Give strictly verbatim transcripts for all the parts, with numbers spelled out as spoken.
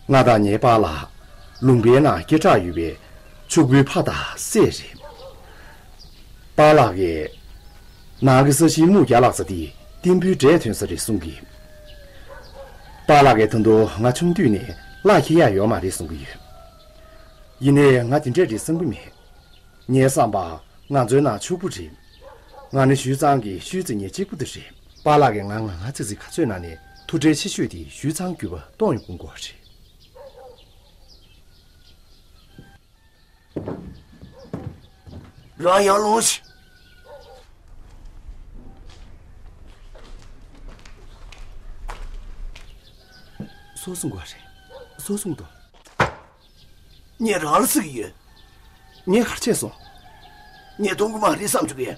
ང་དང་ངའི་པཱ་ལགས་ལུང་པའི་ནང་སྐད་གྲགས་ཡོད་པའི་ཕྱུག་པོའི་ཕ་དང་སྲས་རེད། པཱ་ལགས་ཀྱིས་ནང་གི་ས་ཞིང་སྨུག་རྒྱག་ལག་ས་དེ་བརྟན་པོའི་འབྲས་ཐོན་ས་རེད་གསུང་གི། པཱ་ལགས་ཀྱིས་ད་དུང་ང་ཆུང་དུས་ནས་གླ་འཁྱེར་ཡག་ཡོད་མ་རེད་གསུང་གི་ཡོད། ཡིན་ནའི་ང་དེ་འདྲས་རེད་བསམ་གི་མེད། ངའི་བསམ་པར་ང་ཚོའི་ནང་ཕྱུག་པོ་རེད། ང་ནི་ཞུས་ཙང་གི་ཤུལ་ཙི་ཉེ་གཅིག་པུ་དེ་རེད། པཱ་ལགས་ཀྱིས་ང་ང་ང་ཙི་ཙི་ག་ཚོད་ན་ནས་ཐུགས་ཁྲལ་ཆེ་ཤོས་དེ་ཞུས་ཙང་རྒྱུད་པ་གཏོང་ཡོང་དགོས་རེད། རང་ཡར་ལོངས་ཤིག་སོ་སོང་དགོས་རེད། སོ་སོང་དོ། ངས་རང་ལ་ཟེར་གྱི་ཡོད། ངས་ག་རེ་བྱས་སོང་། ངས་གཏོང་གི་མ་རེད་བསམ་བྱུང་གི།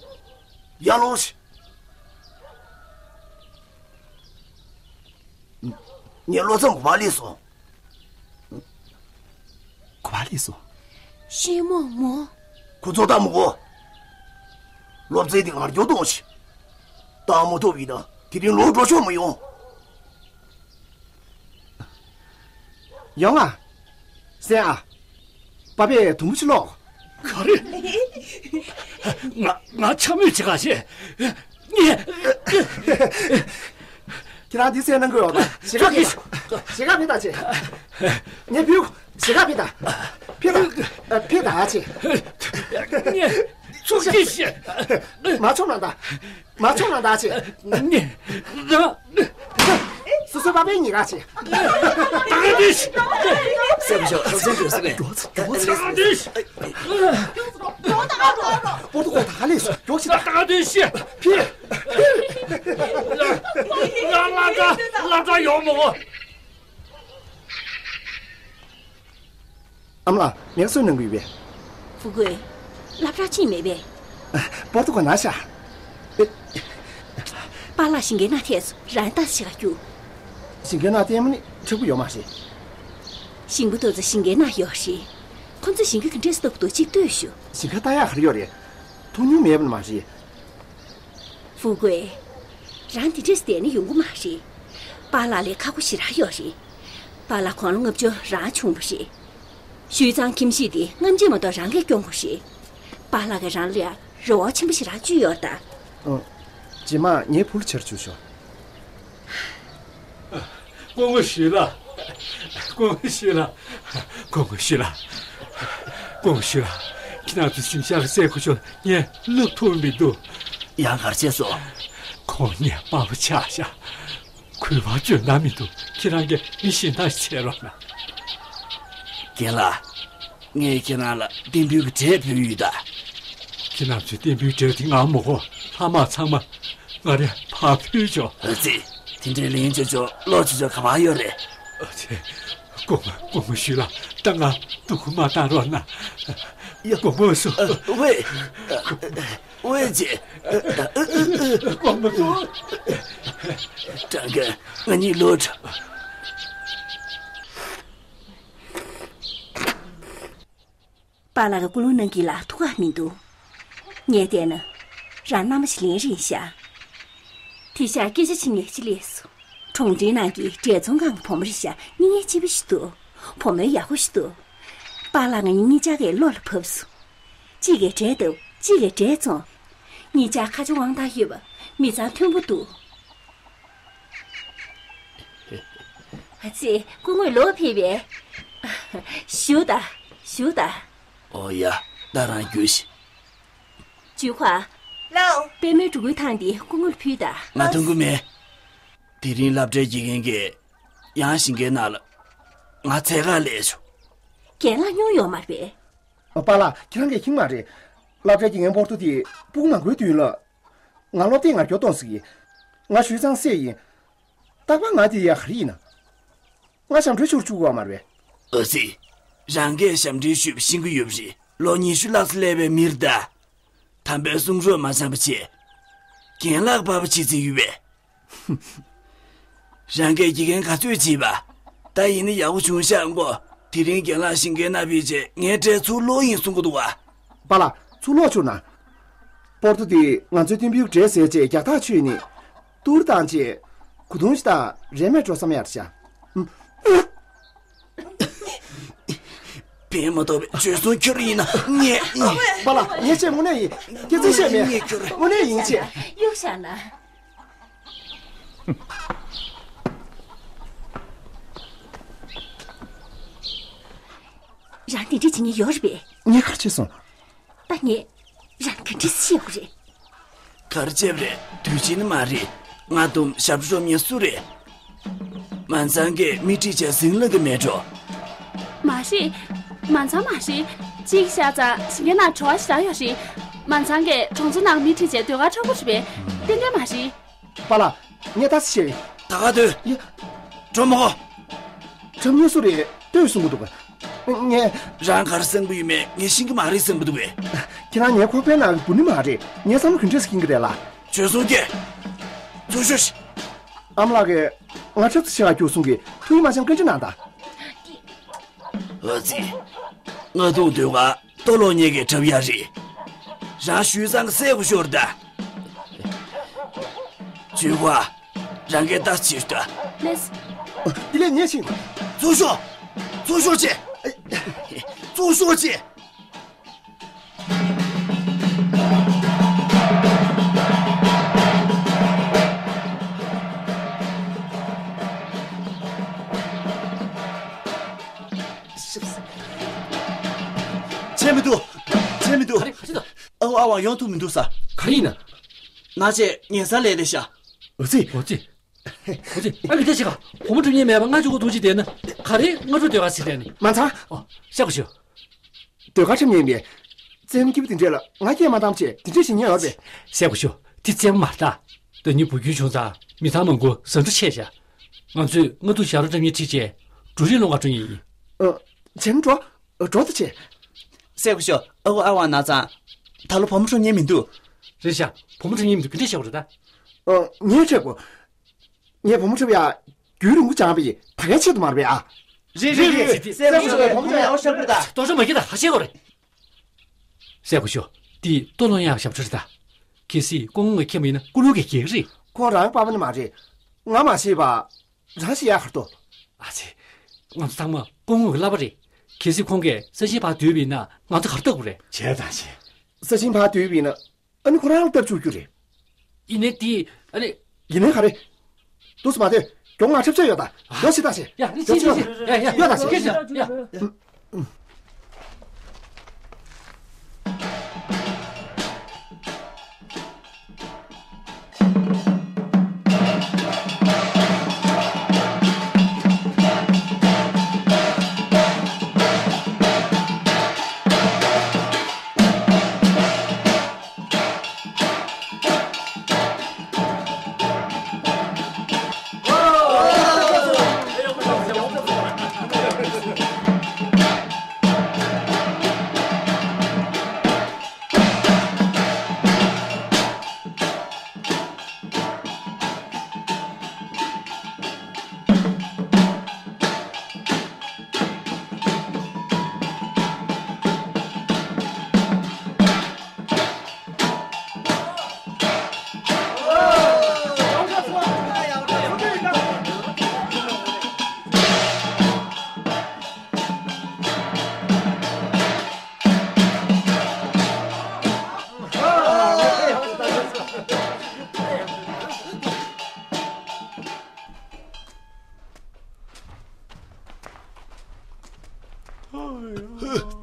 ཡར་ལོངས་ཤིག་ངས་བློ་ཚམ་གོ་བ་ལས་སོང་། གོ་བ་ལས་སོང་། ཤེས་མོ་མོ། ཁོ་ཚོ་ལྟ་མི་དགོས། སློབ་ཚན་དེ་ངར་སྐྱོར་གཏོང་ཞིག་བཏང་མ་ཐུབ་ཡིན་ན་དེ་རིང་ལོག་འགྲོ་ཆོག་མི་ཡོང་། ཡོང་ཨ། སྲས་ཨ། པ་ཕས་དུམ་བུ་ཅིག་ལོག་ག་རེ། ང་ང་འཕྱ་སྨོད་བྱེད་ག་བྱེད། ངས། ཁྱེད་རང་འདི་སེ་གནང་གི་ཡོད་པ། ཞེ་དྲག་མེད་ད། ཞེ་དྲག་མེད་ད་ཅེ། ངས་བུ། ཞེ་དྲག་མེད་ད། ཕེ་ད། ཕེ་ད་ཅེ། ངས་ཚུགས་ཀྱི་ཤེས། མ་ཆོག་ན་ད། མ་ཆོག་ན་ད་ཅེ། ངས་རང་། སོ་སོའི་པ་ཕའི་ཉེས་ཁ་ཆེ། ད་ག་དུས་ཤི། སེམས་ཤོག་སེམས་ཤོག་སེམས་ཤོག་ད་ག་དུས་ཤི། པོ་ཏོ་ཀོ་ད་ག་ལས་སོ་མགྱོགས་ཤི། ད་ག་དུས་ཤི། ཕི། ང་ང་ང་ང་ཡོང་མོ། ཨ་མ་ལགས། ངལ་གསོ་གནང་གི་ཡོད་པས། ཧྥུ་ཀུའེ། སློབ་གྲྭ་ཕྱིན་མེད་པས། པོ་ཏོ་ཀོ་ན་ཤ། པཱ་ལགས་ཞིང་ཁའི་ནང་ཐད་སོང་། རང་ལྟ་ཞིག་ག་རྒྱུགས། ཞིང་ཁའི་ནང་ལྟད་མོ་ནི་འཁྲབ་གི་ཡོད་མ་རེད། ཞིང་པ་ཏོ་ཙེ་ཞིང་ཁའི་ནང་ཡོད་རེད། ཁོ་ཚོ་ཞིང་ཁ་གི་འདྲེས་སུ་ལྟ་བུ་འདུག་ཅིག་ལྟོས་ཤོག་ཞིང་ཁ་ལྟ་ཡག་ག་རེ་ཡོད་རེད། མཐོང་མྱོང་མེད་པ་མ་རེད། ཧྥུ་ཀུའེ། རང་འདི་འདྲས་བསྡད་ན་ཡོང་གི་མ་རེད། པཱ་ལགས་ལ་ཁག་པོ་ཞེ་དྲག་ཡོད་རེད། པཱ་ལགས་དགུང་ལོ་ལྔ་བཅུ། རང་ཆུང་བ་རེད། ཞུས་ཙང་ཁྱིམ་གཞིས་འདི་རྔམ་བརྗིད་མ་གཏོགས་རང་གིས་སྐྱོང་དགོས་རེད། པཱ་ལགས་ཀྱིས་རང་ལ་ཡང་རེ་བ་ཆེན་པོ་ཞེ་དྲག་བཅོལ་ཡོད་ད། ཨང་། རྗེས་མ་ངའི་བུ་ལ་བྱར་བཅུག་ཤོག་སྐུ་ངོ་ཞུས་ལགས། སྐུ་ངོ་ཞུས་ལགས། སྐུ་ངོ་ཞུས་ལགས། སྐུ་ངོ་ཞུས་ལགས། ཁྱེད་རང་ཚོའི་གཟིམ་ཤག་གི་སའི་གོ་ཤོ་ངས་བླུག་ཐུབ་མི་འདུག་ཡང་ག་རེ་བྱས་སོང་། ཁོང་ངའི་དཔའ་བོ་ཆགས་ཤག་གུས་པ་བཅོས་ན་མི་འདུག་ཁྱེད་རང་གིས་མི་གཞན་དག་བྱེད་རོགས་གནང་། རྒན་ལགས། ངས་ཁྱེད་རང་ལ་རྟེན་འབུལ་གྱི་འབྲས་ཕུལ་ཡོད་ད། ཁྱེད་རང་ཚོའི་རྟེན་འབུལ་འབྲས་དེ་ང་མ་གོ་ལྷག་མ་ཚང་མ་ང་རས་ཕར་ཕུལ་ཆོག་ཨ་ཙི། དེ་འདྲའི་ལན་ཆོ་ཆོ་བློ་ཆོ་ཆོ་ག་པར་ཡོད་རེད། ཨ་ཙི། སྐུ་ངོ་སྐུ་ངོ་ཞུས་ལགས། ད་ང་སྡུག་གུ་མ་བཏང་རོགས་གནང་། ཡ། སྐུ་ངོ་སུ། ཨ། ཝེ། ཨ། ཝེ་ཅེ། ཨ། ཨ། ཨ། ཨ། སྐུ་ངོ་སུ། ཀྲང་ཀན། ང་གཉིས་ལོག་འགྲོ། པཱ་ལགས་ཀྱིས་སྐུ་རླུང་གནང་གི་ལ་ཐུགས་ཁག་མི་འདུག་ངས་བལྟས་ན། རང་མནའ་མ་ཞིག་ལེན་རན་ཤག་དེ་ཤག་སྐད་ཆ་བྱེད་ངེས་ཅིག་སླེབས་སོང་། གྲོང་སྡེའི་ནང་གི་འབྲས་ཚོང་ཁང་གི་བུ་མོ་རེད་ཤག་སྙིང་ཉེ་སྐྱིད་པོ་ཞིག་འདུག་བུ་མོ་ཡག་པོ་ཞིག་འདུག་པཱ་ལགས་ང་གཉིས་གཉིས་ཆ་གི་བློ་ལ་བབས་སོང་། གཅིག་གིས་འབྲས་བཏབ། གཅིག་གིས་འབྲས་བཙོང་། གཉིས་ཆ་ཁ་རྗེ་དབང་ཐང་ཡོད་པ། མི་ཚང་མཐུན་པོ་འདུག་ཨ་ཙི། སྐུ་ངོ་ལོག་ཕེབས་པས། བཞུགས་དང་། བཞུགས་དང་། ཨོ་ཡ། ད་རང་རྒྱུགས་ཤིག་རྒྱུགས་ཁ། ལའོ། པད་མའི་འབྲུ་གུའི་ཐང་འདི་སྐུ་ངོ་ལ་ཕུལ་དང་། ང་འཐུང་གི་མེད། དེ་རིང་སློབ་གྲྭའི་དགེ་རྒན་གྱིས་ཡང་ཞིང་ཁའི་ནང་ལ་ང་འཚོལ་ག་སླེབས་བྱུང་། རྒན་ལགས་སྙུང་ཡོད་མ་རེད་པས། ཨ། པཱ་ལགས། ཁྱེད་རང་གིས་མཁྱེན་མ་རེད། སློབ་གྲྭའི་དགེ་རྒན་པོར་ཏོ་དེ་སྤུ་གུ་མང་པོའི་མདུན་ལ། ང་སློབ་དེབ་ངར་སྐྱོར་གཏོང་ཟེར་གི། ང་ཞུས་ཙང་སེ་ཡིན། རྟག་པར་ང་དེ་ཡ་ག་རེ་ཡིན་ན། ང་ཞབས་བྲོ་ཤོར་བཅུག་གི་ཡོད་མ་རེད་པས། ཨ་ཙི། རང་གིས་ཞབས་འདྲེན་ཞུས་པ་ཤེས་ཀྱི་ཡོད་པ་རེད། ལོ་ཉི་ཤུ་ལྷག་ཙམ་སླེབས་པའི་མི་རེད་ད། དམ་པའི་གསུང་རབ་མ་འཆམ་པ་བྱས། རྒན་ལགས་པ་ཕ་བྱེད་རྩིས་ཡོད་པས། རང་གིས་དགེ་རྒན་ག་ཚོད་བྱས་པ། ད་ཡིན་ན་ཡག་པོ་བྱུང་ཤག་མགོ། དེ་རིང་རྒན་ལགས་ཞིང་ཁའི་ནང་ཕེབས་རྗེས་ངའི་འབྲས་ཚུར་སློག་ཡིན་གསུང་གི་འདུག་བ། པཱ་ལགས། ཚུར་སློག་བཅུག་ན། པོར་ཏོ་དེ་ང་ཚོའི་རྟེན་འབུལ་འབྲས་ཟས་བཅས་རྒྱག་ཐག་ཆོད་ནས། ཏུར་བཏང་རྗེས། གོས་ཐུང་ཞིག་དང་རིན་མེད་འགྲོ་བསམ་ཡག་རེད་ཤག་ཕན་མ་ཐོགས་པའི་བྱོལ་སོང་ཁྱོད་ཡིན་ན་ངས། པཱ་ལགས། ངས་བྱས། དངོས་གནས་ཡིན། སྐྱེ་ཚིག་བཤད་མེད། ངས་ཁྱོད། དངོས་གནས་ཡིན་བྱས། གཡུག་བཞག་ལ། རང་དེ་འདྲ་བྱེད་མཁན་ཡོད་རེད་པས། ངས་ག་རེ་བྱས་སོང་། ད་ངས་རང་ག་འདྲ་བཤད་དགོས་རེད། ག་རེ་བྱས་པ་རེད། དུས་ཆེན་ནི་མ་རེད། ང་དུམ་ཞབས་བྲོ་སྒྲུབ་མཁན་སུ་རེད། མ་ཚང་གིས་མི་ཁྲིད་བྱས་ཟིང་ལ་གི་མེད་འགྲོ། མ་རེད། མ་ཚང་མ་རེད། གཅིག་བཞག་ཙང་ཞིང་ཁའི་ནང་བྲོ་བ་ཞེ་དྲག་ཡོད་རེད། མ་ཚང་གིས་གྲོང་ཚོ་ནང་མི་ཁྲིད་བྱས་ཟློས་གར་འཁྲབ་དགོས་རེད་པས། ཏན་ཏན་མ་རེད། པཱ་ལགས། ངས་ད་ཤེས། ད་ག་སྡོད། ཡ། འགྲོ་མ་གོ། འཁྲབ་མཁན་སུ་རེད། ལྟོས་གསུང་གི་འདུག་ངས། རང་ག་རེ་གསུང་གི་ཡོད་མེད་ངས་ཤེས་ཀྱི་མ་རེད་གསུང་གི་འདུག་པས། ཁྱེད་རང་ངའི་ཁོག་པའི་ནང་གི་འབུ་སྣུམ་མ་རེད། ངས་བསམ་བློ་ག་འདྲས་སེ་འཁྱེར་གྱི་རེད་ལགས། བྱོལ་སོང་ཁྱོད། ཚུར་ཤོག་ཤིག། ཨ་མ་ལགས་ཀྱིས་ང་འཁྲབ་རྩེད་ཆེ་བ་རྒྱུགས་གསུང་གིས་ཐུགས་ཡིད་མ་ཆེས་བཀའ་འདྲི་གནང་དང་། ཨ་ཙི། ང་དུང་དུས་ཀ་ལྟོ་ལོག་ཉེ་གི་འཁྲབ་ཡ་རེད། རང་ཞུས་ཙང་གི་སེ་གོ་ཤོར་ད། ཇུས་ཀ། རང་གིས་ལྟ་ཕྱིར་ལྟ། ལེས། དེ་ལས་ཉེ་ཞིང་། ཚུར་ཤོག། ཚུར་ཤོག་ཅེས། ཚུར་ཤོག་ཅེས། བྱས་མི་འདུག་བྱས་མི་འདུག་ག་རེ་ག་རེ་ད། ཨ་ཁུ་ཨ་ཝང་ཡོང་ཐུབ་མི་འདུག་ས། ག་རེ་ཡིན་ན། ན་ཆེ་ཉལ་ས་ལས་ལས་ཤ། འོ་ཙི། འོ་ཙི། འོ་ཙི། ཨ་གི་ད་ཅི་ག། བུ་མོ་འཁྲབ་མཁན་མེད་པ་ང་གཅིག་པོ་འདུག་ཅི་བསྡད་ན། ག་རེ་ང་འཁྲབ་སྡོད་ག་ཟེར་བསྡད་ནི། མ་ཚང་། ཨོ། བཤད་གོ་ཤོད། ཟློས་གར་འཁྲབ་མཁན་མེད། རྩེད་མོ་སྐྱིད་པོ་དེ་འདྲས་ལ་ང་སྐད་མ་བཏང་བྱས་དེ་འདྲས་བྱེད་མཁན་ཡོད་རེད་པས། བཤད་གོ་ཤོད། དེ་རྩེད་མོ་མ་རེད་ད། ད་ནི་བུ་རྒྱུད་བྱུང་ཙང་མི་ཚང་མང་པོ་ཟ་འཕྲུག་ཆེ་ཤག། ང་ཚོས་ང་ཚོ་ཞབས་བྲོ་འཁྲབ་མཁན་ཁྲིད་བྱས་འབྲུ་རིགས་སློང་ག་འགྲོ་མཁན་ཡིན། ཨ། བྱས་ན་འགྲོ། འགྲོ་ད་བྱས། བཤད་གོ་ཤོད། ཨ་ཁུ་ཨ་ཝང་ན་ཚང་། ད་ལོ་བུ་མོ་འཁྲབ་མཁན་མི་འདུག་རེད་ཤག། བུ་མོ་འཁྲབ་མཁན་མི་འདུག་ག་འདྲས་བཤད་དགོས་རེད་ད། ཨ། ངས་འཁྲབ་དགོས། ངས་བུ་མོ་འཁྲབ་ཡ་རྒྱུན་རིང་པོ་སྦྱངས་པ་ཡིན། ད་གའི་ཆེད་དུ་མ་རེད་པས་ཨ། རེད་རེད་རེད། བཤད་གོ་ཤོད། བུ་མོ་འཁྲབ་ཡ་ཡག་པོ་ཤར་གི་རེད་ད། རྡོག་རྩ་མ་སྐྱེས་ད་ཧ་ཤེས་དགོས་རེད། བཤད་གོ་ཤོད། འདི་ལྟོ་སློང་ཡག་ཞབས་བྲོ་རེད་ད། གལ་སྲིད་སྐུ་ངོ་གིས་མཁྱེན་པ་ཡིན་ན་སྐུ་ལུས་ཀྱིས་འགྱེལ་གི་རེད། ཁོང་རང་པ་ཕ་ནི་མ་རེད། ང་མ་ཤེས་པ། རང་ཤེས་ཡག་ག་རེ་འདུག་ཨ་ཙི། ང་ཚོ་ཚང་མ་སྐུ་ངོ་གི་བསླབ་པ་རེད། གལ་སྲིད་ཁོང་གིས་ས་ཞིང་ཕར་བསྡུས་པ་ཡིན་ན་ང་ཚོ་ག་རེ་ལྟ་དགོས་རེད། བྱས་ཙང་བྱས། ས་ཞིང་ཕར་བསྡུས་པ་ཡིན་ན། ཨ་ནི་ཁོ་རང་ལ་སྟབས་བཅུག་རྒྱུ་རེད། ཡིན་ནའི་དེ། ཨ་ནི། ཡིན་ནའི་ག་རེ། འདུག་སེ་མ་སྡོད། མགྱོགས་ང་འཁྲབ་ཚོད་ཡོད་ད། ཡོད་ཤི་ད་ཤི། ཡ་ནི་ཤི་ཤི་ཤི། ཡ་ཡ། ཡོད་ད་ཤི། ཡ་ཡ།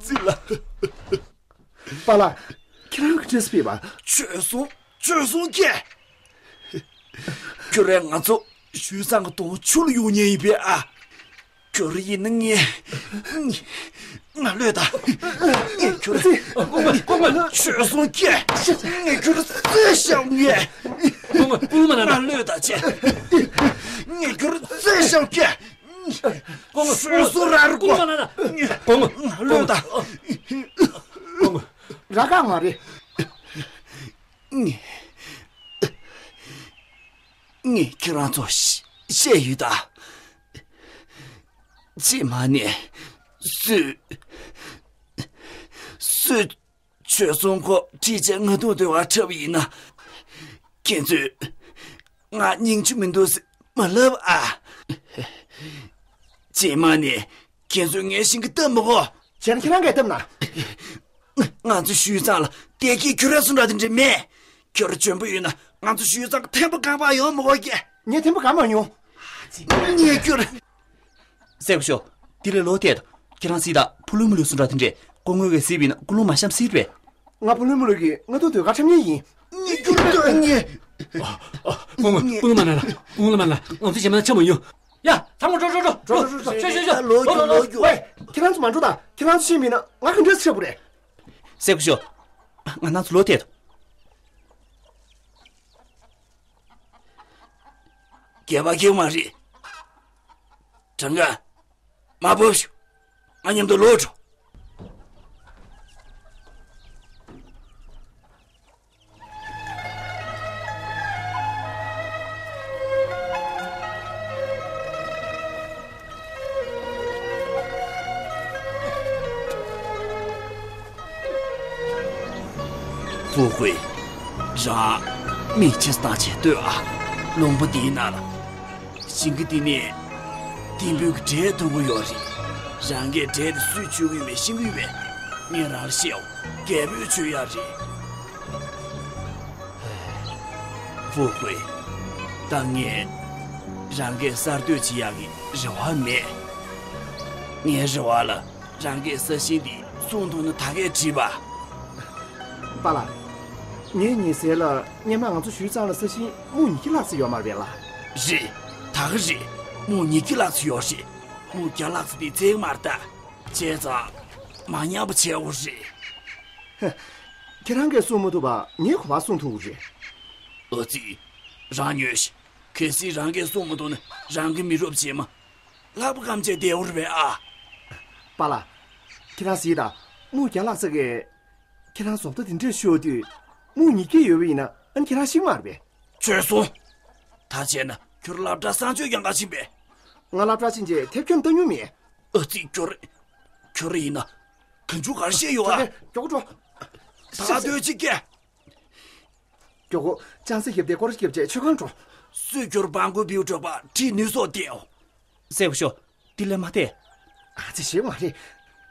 ཙི་ལ། པཱ་ལགས། ཁྱེད་རང་གི་འདྲེས་པས་པ། བྱོལ་སོང་། བྱོལ་སོང་ཁྱེད། ཁྱོད་རང་ང་ཚོ་ཞུས་ཙང་གི་དོང་ཆུ་ལ་གཡུག་ཉེན་ཡིན་པས་ཨ། ཁྱོད་རང་ཡིན་ན་ངས། ང་གློད་ད། ངས་ཁྱོད། ཙི། ཁོང་མ། ཁོང་མ། བྱོལ་སོང་ཁྱེད། ངས་ཁྱོད་རྩོད་ཤོག་ངས། ཁོང་མ། ཁོང་མ་ན་ན། ང་གློད་ད་ཁྱེད། ངས་ཁྱོད་རྩོད་ཤོག་ཁྱེད། ཁོང་མ། བྱོལ་སོང་ར་རུ་ཁོང་མ་ན་ན། ཁོང་མ། ང་གློད་ད། ཁོང་མ། ར་ཁ་མ་རེད། ངས། ངས་ཁྱེད་རང་ཚོ་བཤད་ཡོད་ད། རྗེས་མ་ནས་སུས། སུས་བྱོལ་སོང་ཁོ་ཁྲིད་བྱས་ང་དུང་དུ་བ་འཁྲབ་ཡིན་ན། ཁྱེད་ཚོས་ང་སྙིང་རྗེ་མི་འདུག་ཟེར་མ་ལབ་ཨ། རྗེས་མ་ནས་ཁྱེད་ཚོས་ངའི་ཞིང་གི་ལྟ་མི་གོ། བྱས་ན་ཁྱེད་རང་གིས་བཏབ་ན། ང་ཚོ་ཞུས་ཚང་ལ་བདེ་སྐྱིད་ཁྱོད་རང་གསུང་འདྲ་དེ་འདྲ་མེད། ཁྱོད་རང་འཇོན་པོ་ཡོད་ན་ང་ཚོ་ཞུས་ཚང་གི་ཐེམ་པ་གང་པ་ཡོང་མི་དགོས་ཀྱི། ངས་ཐེམ་པ་གང་མ་མྱོང་། ངས་ཁྱོད། སེ་གོ་ཤོ། དེ་ལས་ལོག་ཐལ། ཁྱེད་རང་སྲིད་ད་ཕུ་ལུ་མུ་ལུ་གསུང་འདྲ་དེ་འདྲ་སྐུ་ངོ་གིས་སྲིད་པ་ཡིན་ན་ཀུན་སློང་མ་བཤམས་སྲིད་པས། ང་ཕུ་ལུ་མུ་ལུ་གིས་ང་ཐུག་ཟློས་གར་འཁྲབ་མཁན་ཡིན། ངས་ཁྱོད་ལ་ལྟོས་ངས། ཨ། ཨ། སྐུ་ངོ། སྐུ་ངོ་མ་ན་ལ། སྐུ་ངོ་མ་ན་ལ། ང་ཚོ་གཞན་མ་ན་ཆ་མ་ཡོང་། ཡ། ཚང་མ་འགྲོ་འགྲོ་འགྲོ་འགྲོ། འགྲོ་འགྲོ་འགྲོ། ཤོག་ཤོག་ཤོག། ལོག་རྒྱུགས་ལོག་རྒྱུགས། ཝེ། ཁྱེད་རང་ཚོ་མ་འགྲོ་དང་། ཁྱེད་རང་ཚོ་ཤེས་མིན་ན་ང་ག་འདྲས་ཆགས་པ་རེད། སེ་གོ་ཤོ། ང་རང་ཚོ་ལོག་ཐལ། སྐྱེས་པ་སྐྱེས་མ་རེད། གྲངས་ཀ་མ་བབས་ཤོག། ང་མཉམ་དུ་ལོག་འགྲོ། ཧྥུ་ཧུའེ། རང་མིག་ཆུ་བཏང་བྱས་ལྟོས་ཨ། ལུང་པ་འདིའི་ནང་ལ། ཞིང་ཁ་འདི་ནས་ཏིང་ཕུ་གི་འབྲས་འཐུང་གི་ཡོད་རེད། རང་གིས་འབྲས་དེ་སུས་བཅུག་གི་ཡོད་མེད་ཤེས་ཀྱི་ཡོད་པས། ངས་རང་ལ་བཤད་འོ། རྒྱལ་པོས་བཅུག་ཡག་རེད། ཧྥུ་ཧུའེ། ད་ངས་རང་གིས་གསར་གཏོད་བྱེད་ཡག་གི་རེ་བ་མེད། ངའི་རེ་བ་ལ་རང་གིས་ས་ཞིང་འདི་སྲུང་ཐུབ་ན་ད་གས་བྲིས་པ། པཱ་ལགས། ངའི་ཉེ་སྲས་ལ་སྔོན་མ་ང་ཚོ་ཞུས་ཚང་ལ་ས་ཞིང་སྨུག་ཉིས་བརྒྱ་ལྷག་ཙམ་ཡོད་མ་རེད་པས་ལགས། རེད། ད་ག་རེད། སྨུག་ཉིས་བརྒྱ་ལྷག་ཙམ་ཡོད་རེད། སྨུག་བརྒྱ་ལྷག་ཙམ་དེ་ཚད་མ་རེད་ད། བྱས་ཙང་མ་ཉམས་པ་བྱས་འོ་རེད། ཧ། ཁྱེད་རང་གིས་སྲུང་མ་ཐུབ་པ་ངས་ག་པར་སྲུང་ཐུབ་ཀྱི་རེད། ཨ་ཙི། རང་ཉོན་ཞིག། གལ་སྲིད་རང་གིས་སྲུང་མ་ཐུབ་ན་རང་གི་མི་རབས་རྗེས་མ་ལྷག་པ་སྐམ་བྱས་བསྡད་འོ་རེད་པས་ཨ། པཱ་ལགས། ཁྱེད་རང་གཟིགས་དང་། སྨུག་བརྒྱ་ལྷག་ཙམ་གྱིས། ཁྱེད་རང་བཟོ་ལྟ་དེ་འདྲས་ཤོར་དུས། སྨུག་ཉིས་བརྒྱ་ཡོད་པ་ཡིན་ན་ཨ་ནི་ཁྱེད་རང་ཤི་མ་རེད་པས། བྱས་སོང་། ད་བྱས་ན་ཁྱོད་སློབ་གྲྭ་གསང་སྤྱོད་སྦྱང་ག་ཕྱིན་པས། ང་སློབ་གྲྭ་ཕྱིན་རྗེས་ཐེབས་ཁྱོན་བཏང་མྱོང་མེད། ཨ་ཙི། ཁྱོད་རེད། ཁྱོད་རེད་ཡིན་ན། གང་བྱུང་གར་བཤད་ཡོད་ཨ། མགྱོགས་པོ་འགྲོ། ད་སྡོད་ཅིག་གེ། མགྱོགས་པོ་ལྕང་སྲེ་བརྒྱབ་སྟེ་སྐོར་ར་བརྒྱབ་རྗེས་མཆོད་ཁང་འགྲོ། སུས་ཁྱོད་སྤྲང་པོ་བེའུ་འབྲོག་པ་ཁྲིད་ནུས་སོགས་བལྟས་འོ། སེ་གོ་ཤོ། དེ་ལས་མ་བལྟས། ཨ་ཙི། ཞེད་མ་རེད།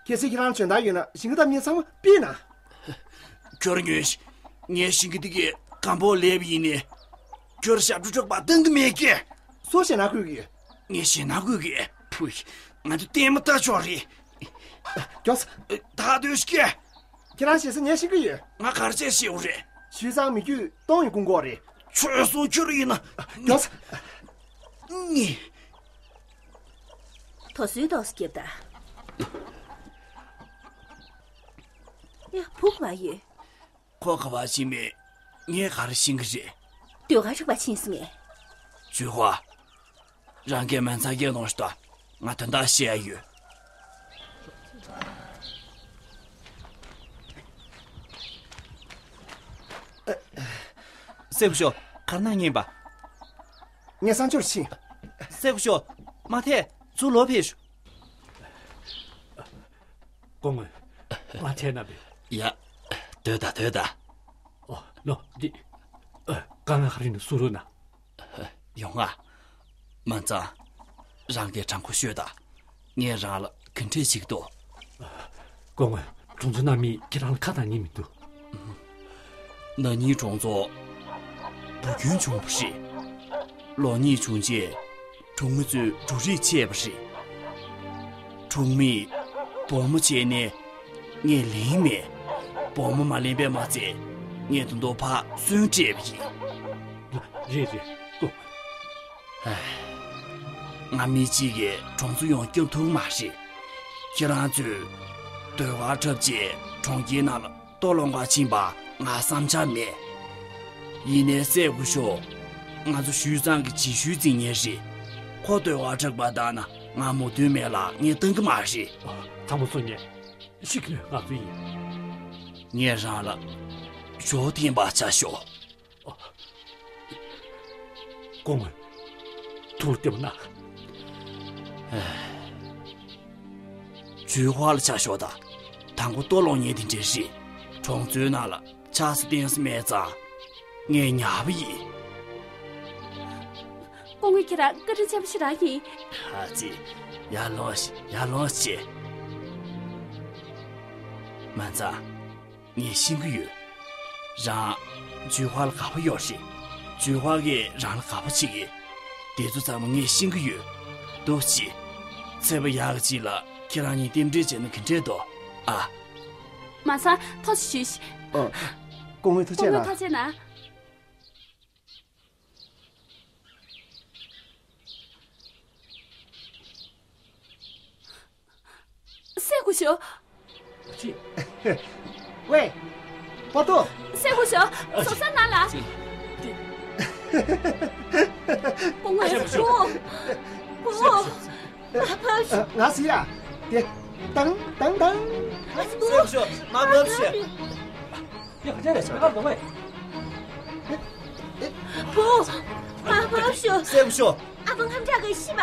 གལ་སྲིད་ཁྱེད་རང་འཇོན་ཐང་ཡོད་ན་ཞིང་ཁ་བཏབ་མཁན་ཚང་མ་ཕུད་ན། ཁྱོད་ཉོན་ཞིག། ངས་ཞིང་ཁ་འདི་གའི་སྒམ་པོ་ལེབ་ཡིན་ནས། ཁྱོད་ཞབས་བྲོ་འཁྲབ་པ་བཏང་གི་མེད་ཀི། སུས་ཞེད་སྣང་བསྐུལ་གི། ངས་ཞེད་སྣང་བསྐུལ་གི། ཕུ། ང་ཚོ་ལྟད་མོ་ལྟ་ཆོག་རེད། མགྱོགས། ད་སྡོད་ཤིག་གེ། ཁྱེད་རང་ཞེད་ས་ངས་ཤེས་ཀྱི་ཡོད། ང་ག་རེ་བྱས་ཤེས་འོ་རེད། ཞུས་ཚང་མི་རྒྱུད་སྟོང་ཡི་ཀུན་གོ་རེད། ཆོས་སོང་ཁྱོད་ཡིན་ན། མགྱོགས། ནི། དོ་སུའི་ཏོག་ཙམ་བརྒྱབ་ད། ཡ། ཕུག་བ་ཡོད། ཁོ་ག་པར་ཕྱིན་མེད། ངས་ག་རེ་ཤེས་ཀྱི་རེད། ཟློས་གར་རིག་པ་ཕྱིན་སོང་ངས། ཇུས་ཧྭ། རང་གིས་མིང་ཚང་སྐད་གཏོང་ཤོག་དང་། ང་དོན་དག་བཤད་ཡ་ཡོད། སེ་གོ་ཤོ། ག་རེ་གནང་ཉན་པ། ངས་གསང་སྤྱོད་ཕྱིན། སེ་གོ་ཤོ། མ་ཐེ། ཚུར་ལོག་ཕེབས་ཤོག། སྐུ་ངོ། མ་ཐེ་ན་བས། ཡ། སྡོད་ད་སྡོད་ད། ཨོ། ནོ། འདི། ཨ། དཀའ་ངལ་ག་རེ་ཡིན་ན་གསུང་རོགས་གནང་། ཡོང་ང་། མིང་ཚང་། རང་གི་གྲངས་ཁོ་ཤོད་དང་། ངས་རང་ལ་ག་འདྲས་ཞིག་འདུག། སྐུ་ངོ། གྲོང་ཚོ་ནང་མི་ཁྱེད་རང་ལ་ཁ་བཏང་ཉན་མི་འདུག། ན་ནིང་གྲོང་ཚོ་འབུ་རྒྱུན་བྱུང་བ་རེད། ལོ་གཉིས་བྱུང་རྗེས་གྲོང་མི་ཚོའི་འབྲུ་རིགས་ཆད་པ་རེད། གྲོང་མིས་བོགས་མ་བྱས་ནས་ངས་ལེན་མེད། བོགས་མ་མ་ལེན་པས་མ་ཚད་ངས་དོན་དུ་ཕར་སོན་སྤྲད་པ་ཡིན། རེད་རེད། ཨོ། ཧེ། ང་མི་གཅིག་གིས་གྲོང་ཚོ་ཡོངས་སྐྱོབ་ཐུབ་མ་རེད། ཁྱེད་རང་ཚོས་ཟློས་གར་འཁྲབ་རྗེས་གྲོང་ཁྱེར་ནང་ལ་ལྟོ་སློང་ག་ཕྱིན་པ་ང་བསམ་འཆར་མེད། ཡིན་ནའི་སེ་གོ་ཤོ། ང་ཚོ་ཞུས་ཚང་གི་རྗེས་ཤུལ་འཛིན་མཁན་རེད། ཁོ་ཟློས་གར་འཁྲབ་པ་བཏང་ན་ང་མོས་མཐུན་མེད་ལ་ངས་བཏང་གི་མ་རེད། ཨོ། ཚང་མ་སོང་ངས་ཤིག་ནས་ང་ཚོ་ཡིན། ངས་རང་ལ་ཞོ་འཐེན་པ་བྱ་ཤོག། སྐུ་ངོ། ཐུགས་ལ་བདེ་པོ་གནང་། ཇུས་ཧྭ་ལ་ཆ་ཞོག་དང་། དང་པོ་ལྟོ་སློང་ཉན་དེ་འདྲས་རེད། གྲོང་ཚོའི་ནང་ལ་ཆགས་ས་བརྟེན་ས་མེད་ཙང་། ངས་ཉར་བ་ཡིན། སྐུ་ངོ་ཁྱེད་རང་བཀའ་དྲིན་ཆེན་པོ་ཞེ་དྲག་ཡིན། ཨ་ཙི། ཡར་ལོངས་ཤིག། ཡར་ལོངས་ཤིག། མ་ཚ། ངས་ཤེས་ཀྱི་ཡོད། རང་ཇུས་ཧྭ་ལ་དགའ་པོ་ཡོད་རེད། ཇུས་ཧྭ་གིས་རང་ལ་དགའ་པོ་བྱེད་ཀྱི། དེ་ཚོ་ཚང་མ་ངས་ཤེས་ཀྱི་ཡོད། འདུག་སེ། ཚེས་པ་ཡག་གཅིག་ལ་ཁྱེད་རང་གཉིས་རྟེན་འབྲེལ་བྱས་ན་ག་འདྲས་འདུག་ཨ། མ་ཚ། ཐུགས་རྗེ་ཆེ། ཨ། སྐུ་ངོ་ཐུགས་རྗེ་གནང་། སྐུ་ངོ་ཐུགས་རྗེ་གནང་། སྲས་སྐུ་ཞབས། ཅི། ཝེ། པོ་ཏོ། སྲས་སྐུ་ཞབས། བཟོ་ས་ན་ལ། ཅི། སྐུ་ངོ་། སྐུ་ངོ། སྐུ་ངོ། མ་བབས་ཤོག་ང་ཟེར་ཡ། དེ། དང་དང་དང་། སྲས་སྐུ་ཞབས། མ་བབས་ཤོག་ཡ། ག་ཅི་རེད། ང་ལ་ཝེ། བུ། མ་བབས་ཤོག་སྲས་སྐུ་ཞབས། ཨ་ཕ་ངམ་ཅག་གི་ཤི་བ།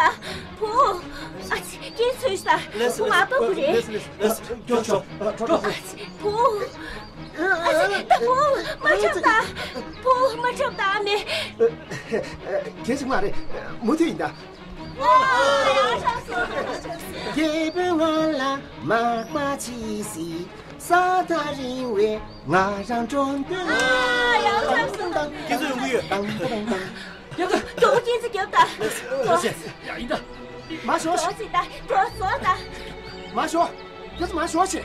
བུ། ཨ་ཙི། རྐྱེན་ཚོད་ཤ། བུ་མ་བབས་གི་རེད། ལེས་ལེས་ལེས། ཀྱོག་ཀྱོག་ཀྱོག་ཨ་ཙི། བུ། ཨ་ཙི། ད་བུ། མ་འཁྲབ་ད། བུ་མ་འཁྲབ་ད། ཨ་མེ། གལ་ཆེ་མ་རེད། མུ་མཐུད་ཡིན་ད། ཨ། ཡག་ཤག་སོང་། རྒྱལ་པོས་ང་ལ་མག་པ་ཅི་ཟིག་ས་ཐག་རིང་བས་ང་རང་འགྲོ་འདོད། ཨ། ཡག་ཤག་སོང་། ཁྱེད་ཚོ་ཡོང་གི་ཡོད། དང་དང་དང་། ཡག་ད། མགྱོགས་པོ་རྐྱེན་ཚོ་རྒྱོབ་ད། ཡ་ཡིན་ད། མ་ཤོག་མགྱོགས་ཙི་ད། མགྱོགས་སོང་ད། མ་ཤོག་ཁྱེད་ཚོ་མ་ཤོག་ཅིག་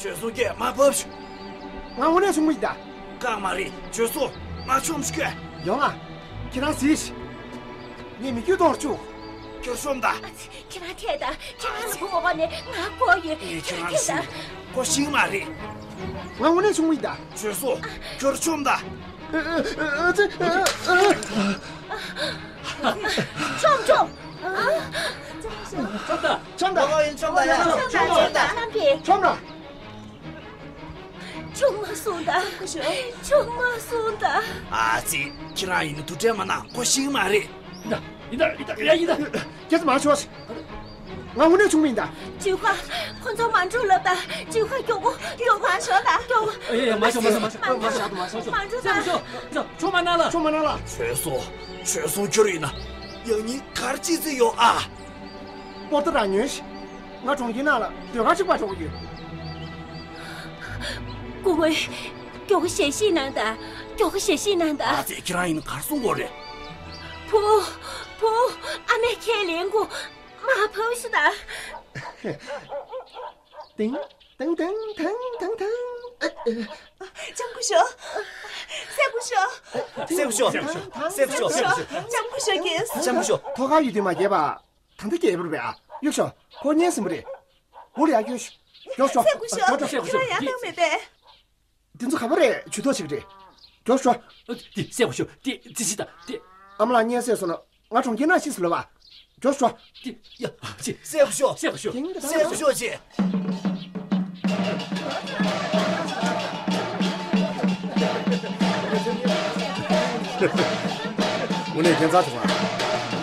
བྱོལ་སོང་། ཁྱེད་མ་བབས་ཤིག་ང་དངོས་གནས་བྱུང་མི་ཡིན་ད། གང་མ་རེད། བྱོལ་སོང་། མ་ཤོམ་ཤིག་ཡོང་ང་། ཁྱེད་རང་གཟིགས་ཤིག་ངས་མི་རྒྱུད་གཏོང་བཅུག་ཁྱོད་ཤོམ་ད། ཨ་ཙི། ཁྱེད་རང་ཐད་ད། ཁྱེད་རང་ལ་བུ་མོ་བ་ནས་ང་གོ་ཡོད། ངས་ཁྱེད་རང་ཐད་ད། ཤིག་གོ་ཤིག་མ་རེད། ང་དངོས་གནས་བྱུང་མི་ཡིན་ད། བྱོལ་སོང་། ཁྱོད་ཤོམ་ད། ཨ་ཙི། ཤོམ་ཤོམ། ཤོམ་ད། ཤོམ་ད། ཤོམ་ད། ཤོམ་ད། ཤོམ་ད། ཤོམ་ད། ཆུང་མ་སོང་ད། ཆུང་མ་སོང་ད། ཨ་ཙི། ཁྱེད་རང་ཡིན་ན་དུ་དྲན་མ་ན་གོ་ཤིག་མ་རེད། ཡིན་ད། ཡིན་ད། ཡ་ཡིན་ད། ཁྱེད་ཚོ་མ་ཤོག་ང་དངོས་གནས་བྱུང་མི་ཡིན་ད། ཇུས་ཧྭ། ཁོ་ཚོ་མ་འགྲོ་ལབ་ད། ཇུས་ཧྭ་མགྱོགས་པོ་མགྱོགས་པོ་མ་ཤོག་ད། མགྱོགས་པོ། ཨེ་ཨེ། མ་ཤོག་མ་ཤོག་མ་ཤོག་མ་ཤོག་མ་ཤོག་མ་ཤོག་མ་འགྲོ་ད། སྲས་སྐུ་ཞབས། ཆུང་མ་ན་ལ། ཆུང་མ་ན་ལ། བྱོལ་སོང་། བྱོལ་སོང་། ཁྱོད་ཡིན་ན་ཡང་སྙིང་གར་ཅི་ཙི་ཡོད་ཨ། པོ་ཏོ་རང་ཉོན་ཞིག་ང་གྲོང་ཁྱེར་ནང་ལ་ཟློས་གར་གཅིག་པ་འགྲོ་གི་ཡོད། སྐུ་ངོ། མགྱོགས་པོ་ཞལ་བཞེས་གནང་དང་། མགྱོགས་པོ་ཞལ་བཞེས་གནང་དང་། ཨ་ཙི། ཁྱེད་རང་ཡིན་ན་གར་སོང་གོ་རེད། བུ། བུ། ཨ་མས་ཁས་ལེན་གོ། མ་བབས་ཤོག་ད། ཏིང་། ཏིང་ཏིང་ཏིང་ཏིང་ཏིང་། ལྕམ་སྐུ་ཞབས། སྲས་སྐུ་ཞབས། སྲས་སྐུ་ཞབས། སྲས་སྐུ་ཞབས། སྲས་སྐུ་ཞབས། ལྕམ་སྐུ་ཞབས་ཀྱིས། ལྕམ་སྐུ་ཞབས། ཐོག་ཁར་ཡོད་དུས་མ་རྒྱས་པ། ད་ལྟ་རྒྱས་པ་རེད་པས། ཨ། གཡུག་ཤོག་ཁོ་ཉན་སྲིན་པོ་རེད། འུར་ཡ་གྱོན་ཤོག་གྱོན་ཤོག་སྲས་སྐུ་ཞབས། གྱོན་ཤོག་སྲས་སྐུ་ཞབས། ཁྱེད་རང་ཡང་བཏང་མེད་པས། འདི་ཚོ་ག་པར་རེད། ཇུས་གཏོགས་བྱེད་ཀྱི་རེད། གྱོན་ཤོག་དེ་སྲས་སྐུ་ཞབས། དེ་ཙི་ཙི་ད་དེ། ཨ་མ་ལགས་ཉན་སྲས་སོང་ན་ང་གྲོང་ཁྱེར་ནང་ཤི་སོང་ལབ་པ། གྱོན་ཤོག་དེ་ཡ་ཅི། སྲས་སྐུ་ཞབས། སྲས་སྐུ་ཞབས། སྲས་སྐུ་ཞབས་ཅི། དངོས་གནས་ཁྱད་མཚར་བྱུང་བ།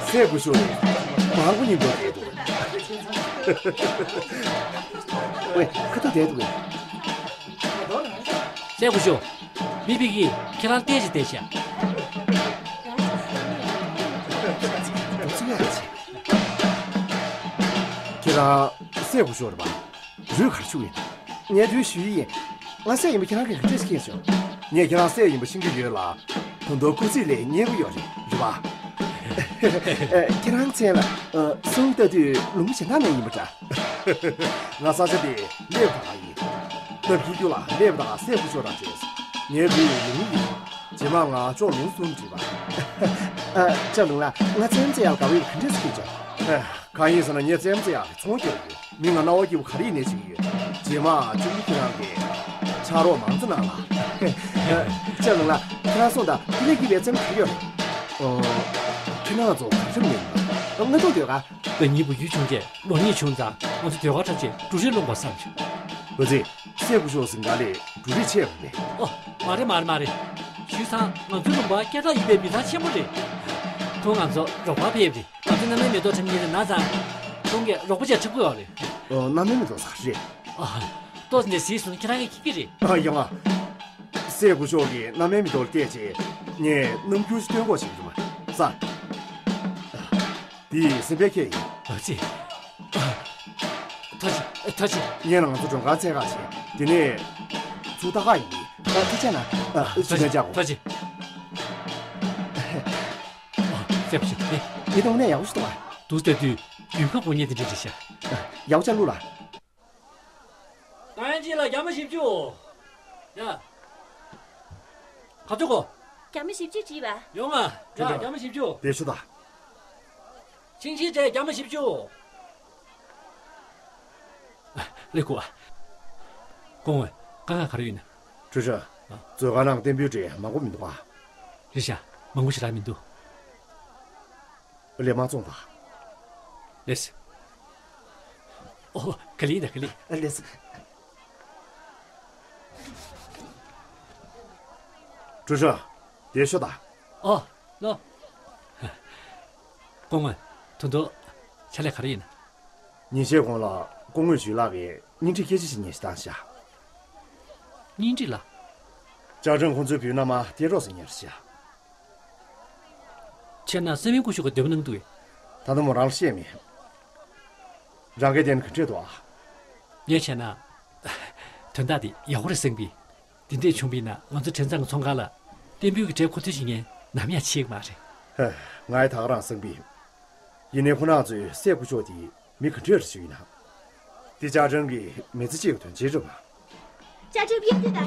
སྲས་སྐུ་ཞབས་ནི་མང་པོ་ཉིན་འགྲོ་བསྡད་འདུག་ཝེ། ཁ་ཐུག་བསྡད་འདུག་གས། སྲས་སྐུ་ཞབས། མི་ཕ་གིས་ཁྱེད་རང་བལྟས་ཤིག་བལྟས་ཤིག་ཁྱེད་རང་སྲས་སྐུ་ཞབས་རེད་པ། རུས་གར་ཕྱུག་ཡིན། ངས་དུས་ཞུ་ཡི་ཡིན། ང་སྲས་ཡིན་པ་ཁྱེད་རང་གིས་ག་འདྲས་ཤེས་སོང་། ངས་ཁྱེད་རང་སྲས་ཡིན་པ་ཤེས་ཀྱི་ཡོད་ལ། ད་དུང་སྐུ་ཚེ་ལས་ཉེ་པོ་ཡོད་རེད། རེད་པ། ཁྱེད་རང་མཚན་ལ་གསུང་ལྟ་དུས་ལུང་གཞན་དག་ནས་ཡིན་པ་འདྲ། ང་ས་ཆ་འདི་སླེབས་དང་ཡིན། སྟབས་ཀྱི་རྒྱུ་ལ་སླེབས་དང་སྲས་སྐུ་ཞབས་རང་བྱས། ངའི་བུ་ཡི་ལུང་ཡིན། རྗེས་མ་ང་ཅོག་ལུང་གསུམ་བྲིས་པ། ཨ། ཅོག་ལུང་ལ་ང་ཙེམ་ཙེ་ཡག་དགའ་བོའི་ག་འདྲས་སྐྱིད་ཅོག་གང་ཡིན་ཟེར་ན་ངས་ཙེམ་ཙེ་ཡག་གི་ཚོང་རྒྱག་ཡོད། མི་ང་རྣ་བ་སྐྱིད་པོ་ག་རེ་ཡིན་ནས་བྱེད་ཀྱི་ཡོད། རྗེས་མ་ཅུང་ཁྱེད་རང་གིས་ཕྱག་རོགས་མང་ཙམ་གནང་ལ། ཅོག་ལུང་ལ་ཁྱེད་རང་སོང་དང་དེ་ལས་སྐྱིད་པའི་ཙེམ་ག་རེ་ཡོད་རེད། ཨོ། ཁྱེད་རང་ཚོ་ག་རེ་མིན་ན། ང་ཚོ་ཟློས་གར། ང་གཉིས་བུ་རྒྱུད་ཆུང་རྗེས་ལོ་གཉིས་བྱུང་ཙང་ང་ཚོ་ཟློས་གར་འཁྲབ་ཆེད་འབྲུ་རིགས་སློང་དགོས་བསམ་བྱུང་། འོ་ཙི། སྲས་སྐུ་ཞབས་ཟིན་ག་ལས་འབྲུ་རིགས་ཆེ་བ་རེད། ཨོ། མ་རེད་མ་རེད་མ་རེད། ཞུས་ཙང་ང་ཚོའི་ལུང་པ་སྐད་གྲགས་ཡོད་པའི་མི་ཚང་ཆེན་པོ་རེད། ཐུག་ང་ཚོ་རོགས་པ་ཕེབས་རེད། ང་ཚོ་མནའ་མའི་མེ་ཏོག་འཁྲབ་མཁན་རེད་ན་ཙང་། ཁོང་གིས་རོགས་པ་བྱས་འཁྲབ་དགོས་པ་རེད། ཨོ། མནའ་མའི་མེ་ཏོག་ཟ་རེད། ཨ། ཏོག་ཙམ་ནས་གཟིགས་སོང་ན་ཁྱེད་རང་གིས་ཤེས་ཀྱི་རེད། ཨ། ཡོང་ང་། སྲས་སྐུ་ཞབས་ཀྱིས་མནའ་མའི་མེ་ཏོག་བལྟས་རྗེས་ངས་རྣམ་འགྱུར་ཞིག་སྟོན་དགོས་བྱུང་། ས། འདི་སེམས་པའི་ཁྱེད་ཡིན། ཨ་ཙི། ཨ། ཐུགས་རྗེ་ཆེ། ཐ་ཆི། ངས་ང་ཚོ་མགྲོན་ཁང་བཙལ་ག་ཕྱིན། དེ་ནས་ཚུར་ལྟ་ག་ཡིན་གྱི། ཨ། ཐུགས་རྗེ་གནང་། ཨ། ཐ་ཅི་ཆི། ལན་བརྒྱབ་གོ། ཐ་ཅི། ཨ། བཙལ་བ་ཞིག་ཨེ། ངས་གཏོང་ནས་ཡག་པོ་ཞིག་འདུག་ཨ། འདུག་ལྟ་དུས་རྒྱུན་ཁ་དགོས་ཉེན་དེ་འདྲ་རེད་ཤག་ཡག་པོ་ཅིག་བླུགས་ལ། ད་ཡན་གཅིག་ལ་རྒྱ་མ་བཞི་བཅུ། ཡ། ག་ཚོད་གོ། རྒྱ་མ་བཞི་བཅུ་བྲིས་པ། ཡོང་ང་། ཡ། རྒྱ་མ་བཞི་བཅུ། དེ་ཤོད་ད། ཆིང་ཆིང་འདྲ་རྒྱ་མ་བཞི་བཅུ། ལེགས་གོ། སྐུ་ངོ། དཀའ་ངལ་ག་རེ་ཡོད་ན། ཀྲུའུ་ཧྲན། མཛོད་ཁང་ནང་བརྟན་པོའི་གྲས་མང་པོ་མི་འདུག་ཨ། རེད་ཤག་མང་པོ་ཞེ་དྲག་མི་འདུག་ལས་མ་བཙོང་པ། ལེས། ཨོ། ག་ལེ་ཡིན་ད། ག་ལེ། ལེས། ཀྲུའུ་ཧྲན། དེ་ཤོད་ད། ཨོ། ལོ། སྐུ་ངོ། ད་དུང་ཕྱག་ལས་ག་རེ་ཡིན་ན། ཉིན་ཤས་གོང་ལ་སྐུ་ངོ་ཞུས་ལགས་ཀྱིས་བརྙན་འཕྲིན་སྐད་ཆ་ཞིག་ཉན་ཞིག་བཏང་ཤག་བརྙན་འཕྲིན་ལ། ཅ་ཀྲེན་ཁོང་ཚོའི་བུའི་མནའ་མ་སྐྱེས་གྲོགས་སུ་ཉར་ཤག་བྱས་ན་སྲིད་བློན་སྐུ་ཞབས་ཀྱིས་འདོད་པ་གནང་འདུག་གས། ད་ལྟ་མོ་རང་ལ་བཤད་མེད། རང་གིས་བལྟས་ན་ག་འདྲས་འདུག་ཨ། ངས་བྱས་ན། དོན་དག་འདི་ཡག་པོ་རེད་བསམ་གི། འདི་འདྲས་བྱུང་བ་ཡིན་ན་ང་ཚོ་བྲེ་ཚང་གི་ཚོང་ཁང་ལ་བརྟན་པོའི་གི་གྲས་མཁོ་འདོན་བྱེད་མཁན་ནམ་ཡང་ཆད་ཀྱི་མ་རེད། ཧེ། ང་ཡང་ད་ག་རང་བསམ་གི་ཡིན། ཡིན་ནའི་ཁོ་རང་ཚོས་སྲས་སྐུ་ཞབས་དེ་མི་ག་འདྲས་རེད་ཞུས་ཡིན་ན། འདི་ཅ་ཀྲེན་གྱི་མི་ཚེ་གཅིག་གི་དོན་ཆེན་རེད་པ། ཅ་ཀྲེན་གཡུག་དེ་ད།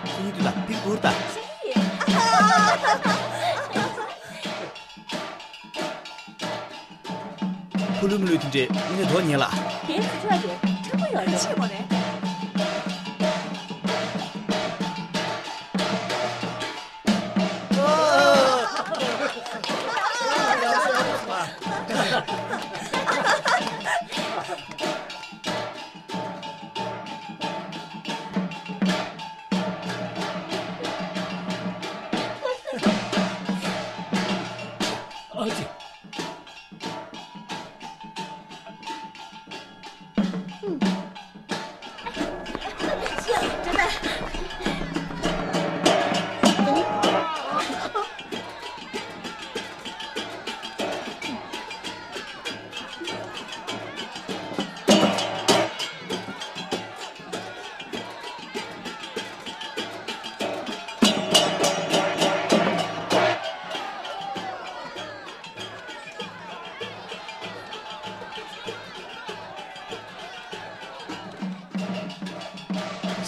ཁོ་གཉིས་དུས་ལ་ཕིག་ཕུར་དང་། ཕུ་ལུ་མི་ལུ་དེ་འདྲས་དངོས་གནས་དོགས་ཉེ་ལ། དེའི་ཚུ་ཆོག་རེད། ཁྲ་པོ་ཡོད་རེད། ཆེ་མོ་རེད། ཨ་ཙི།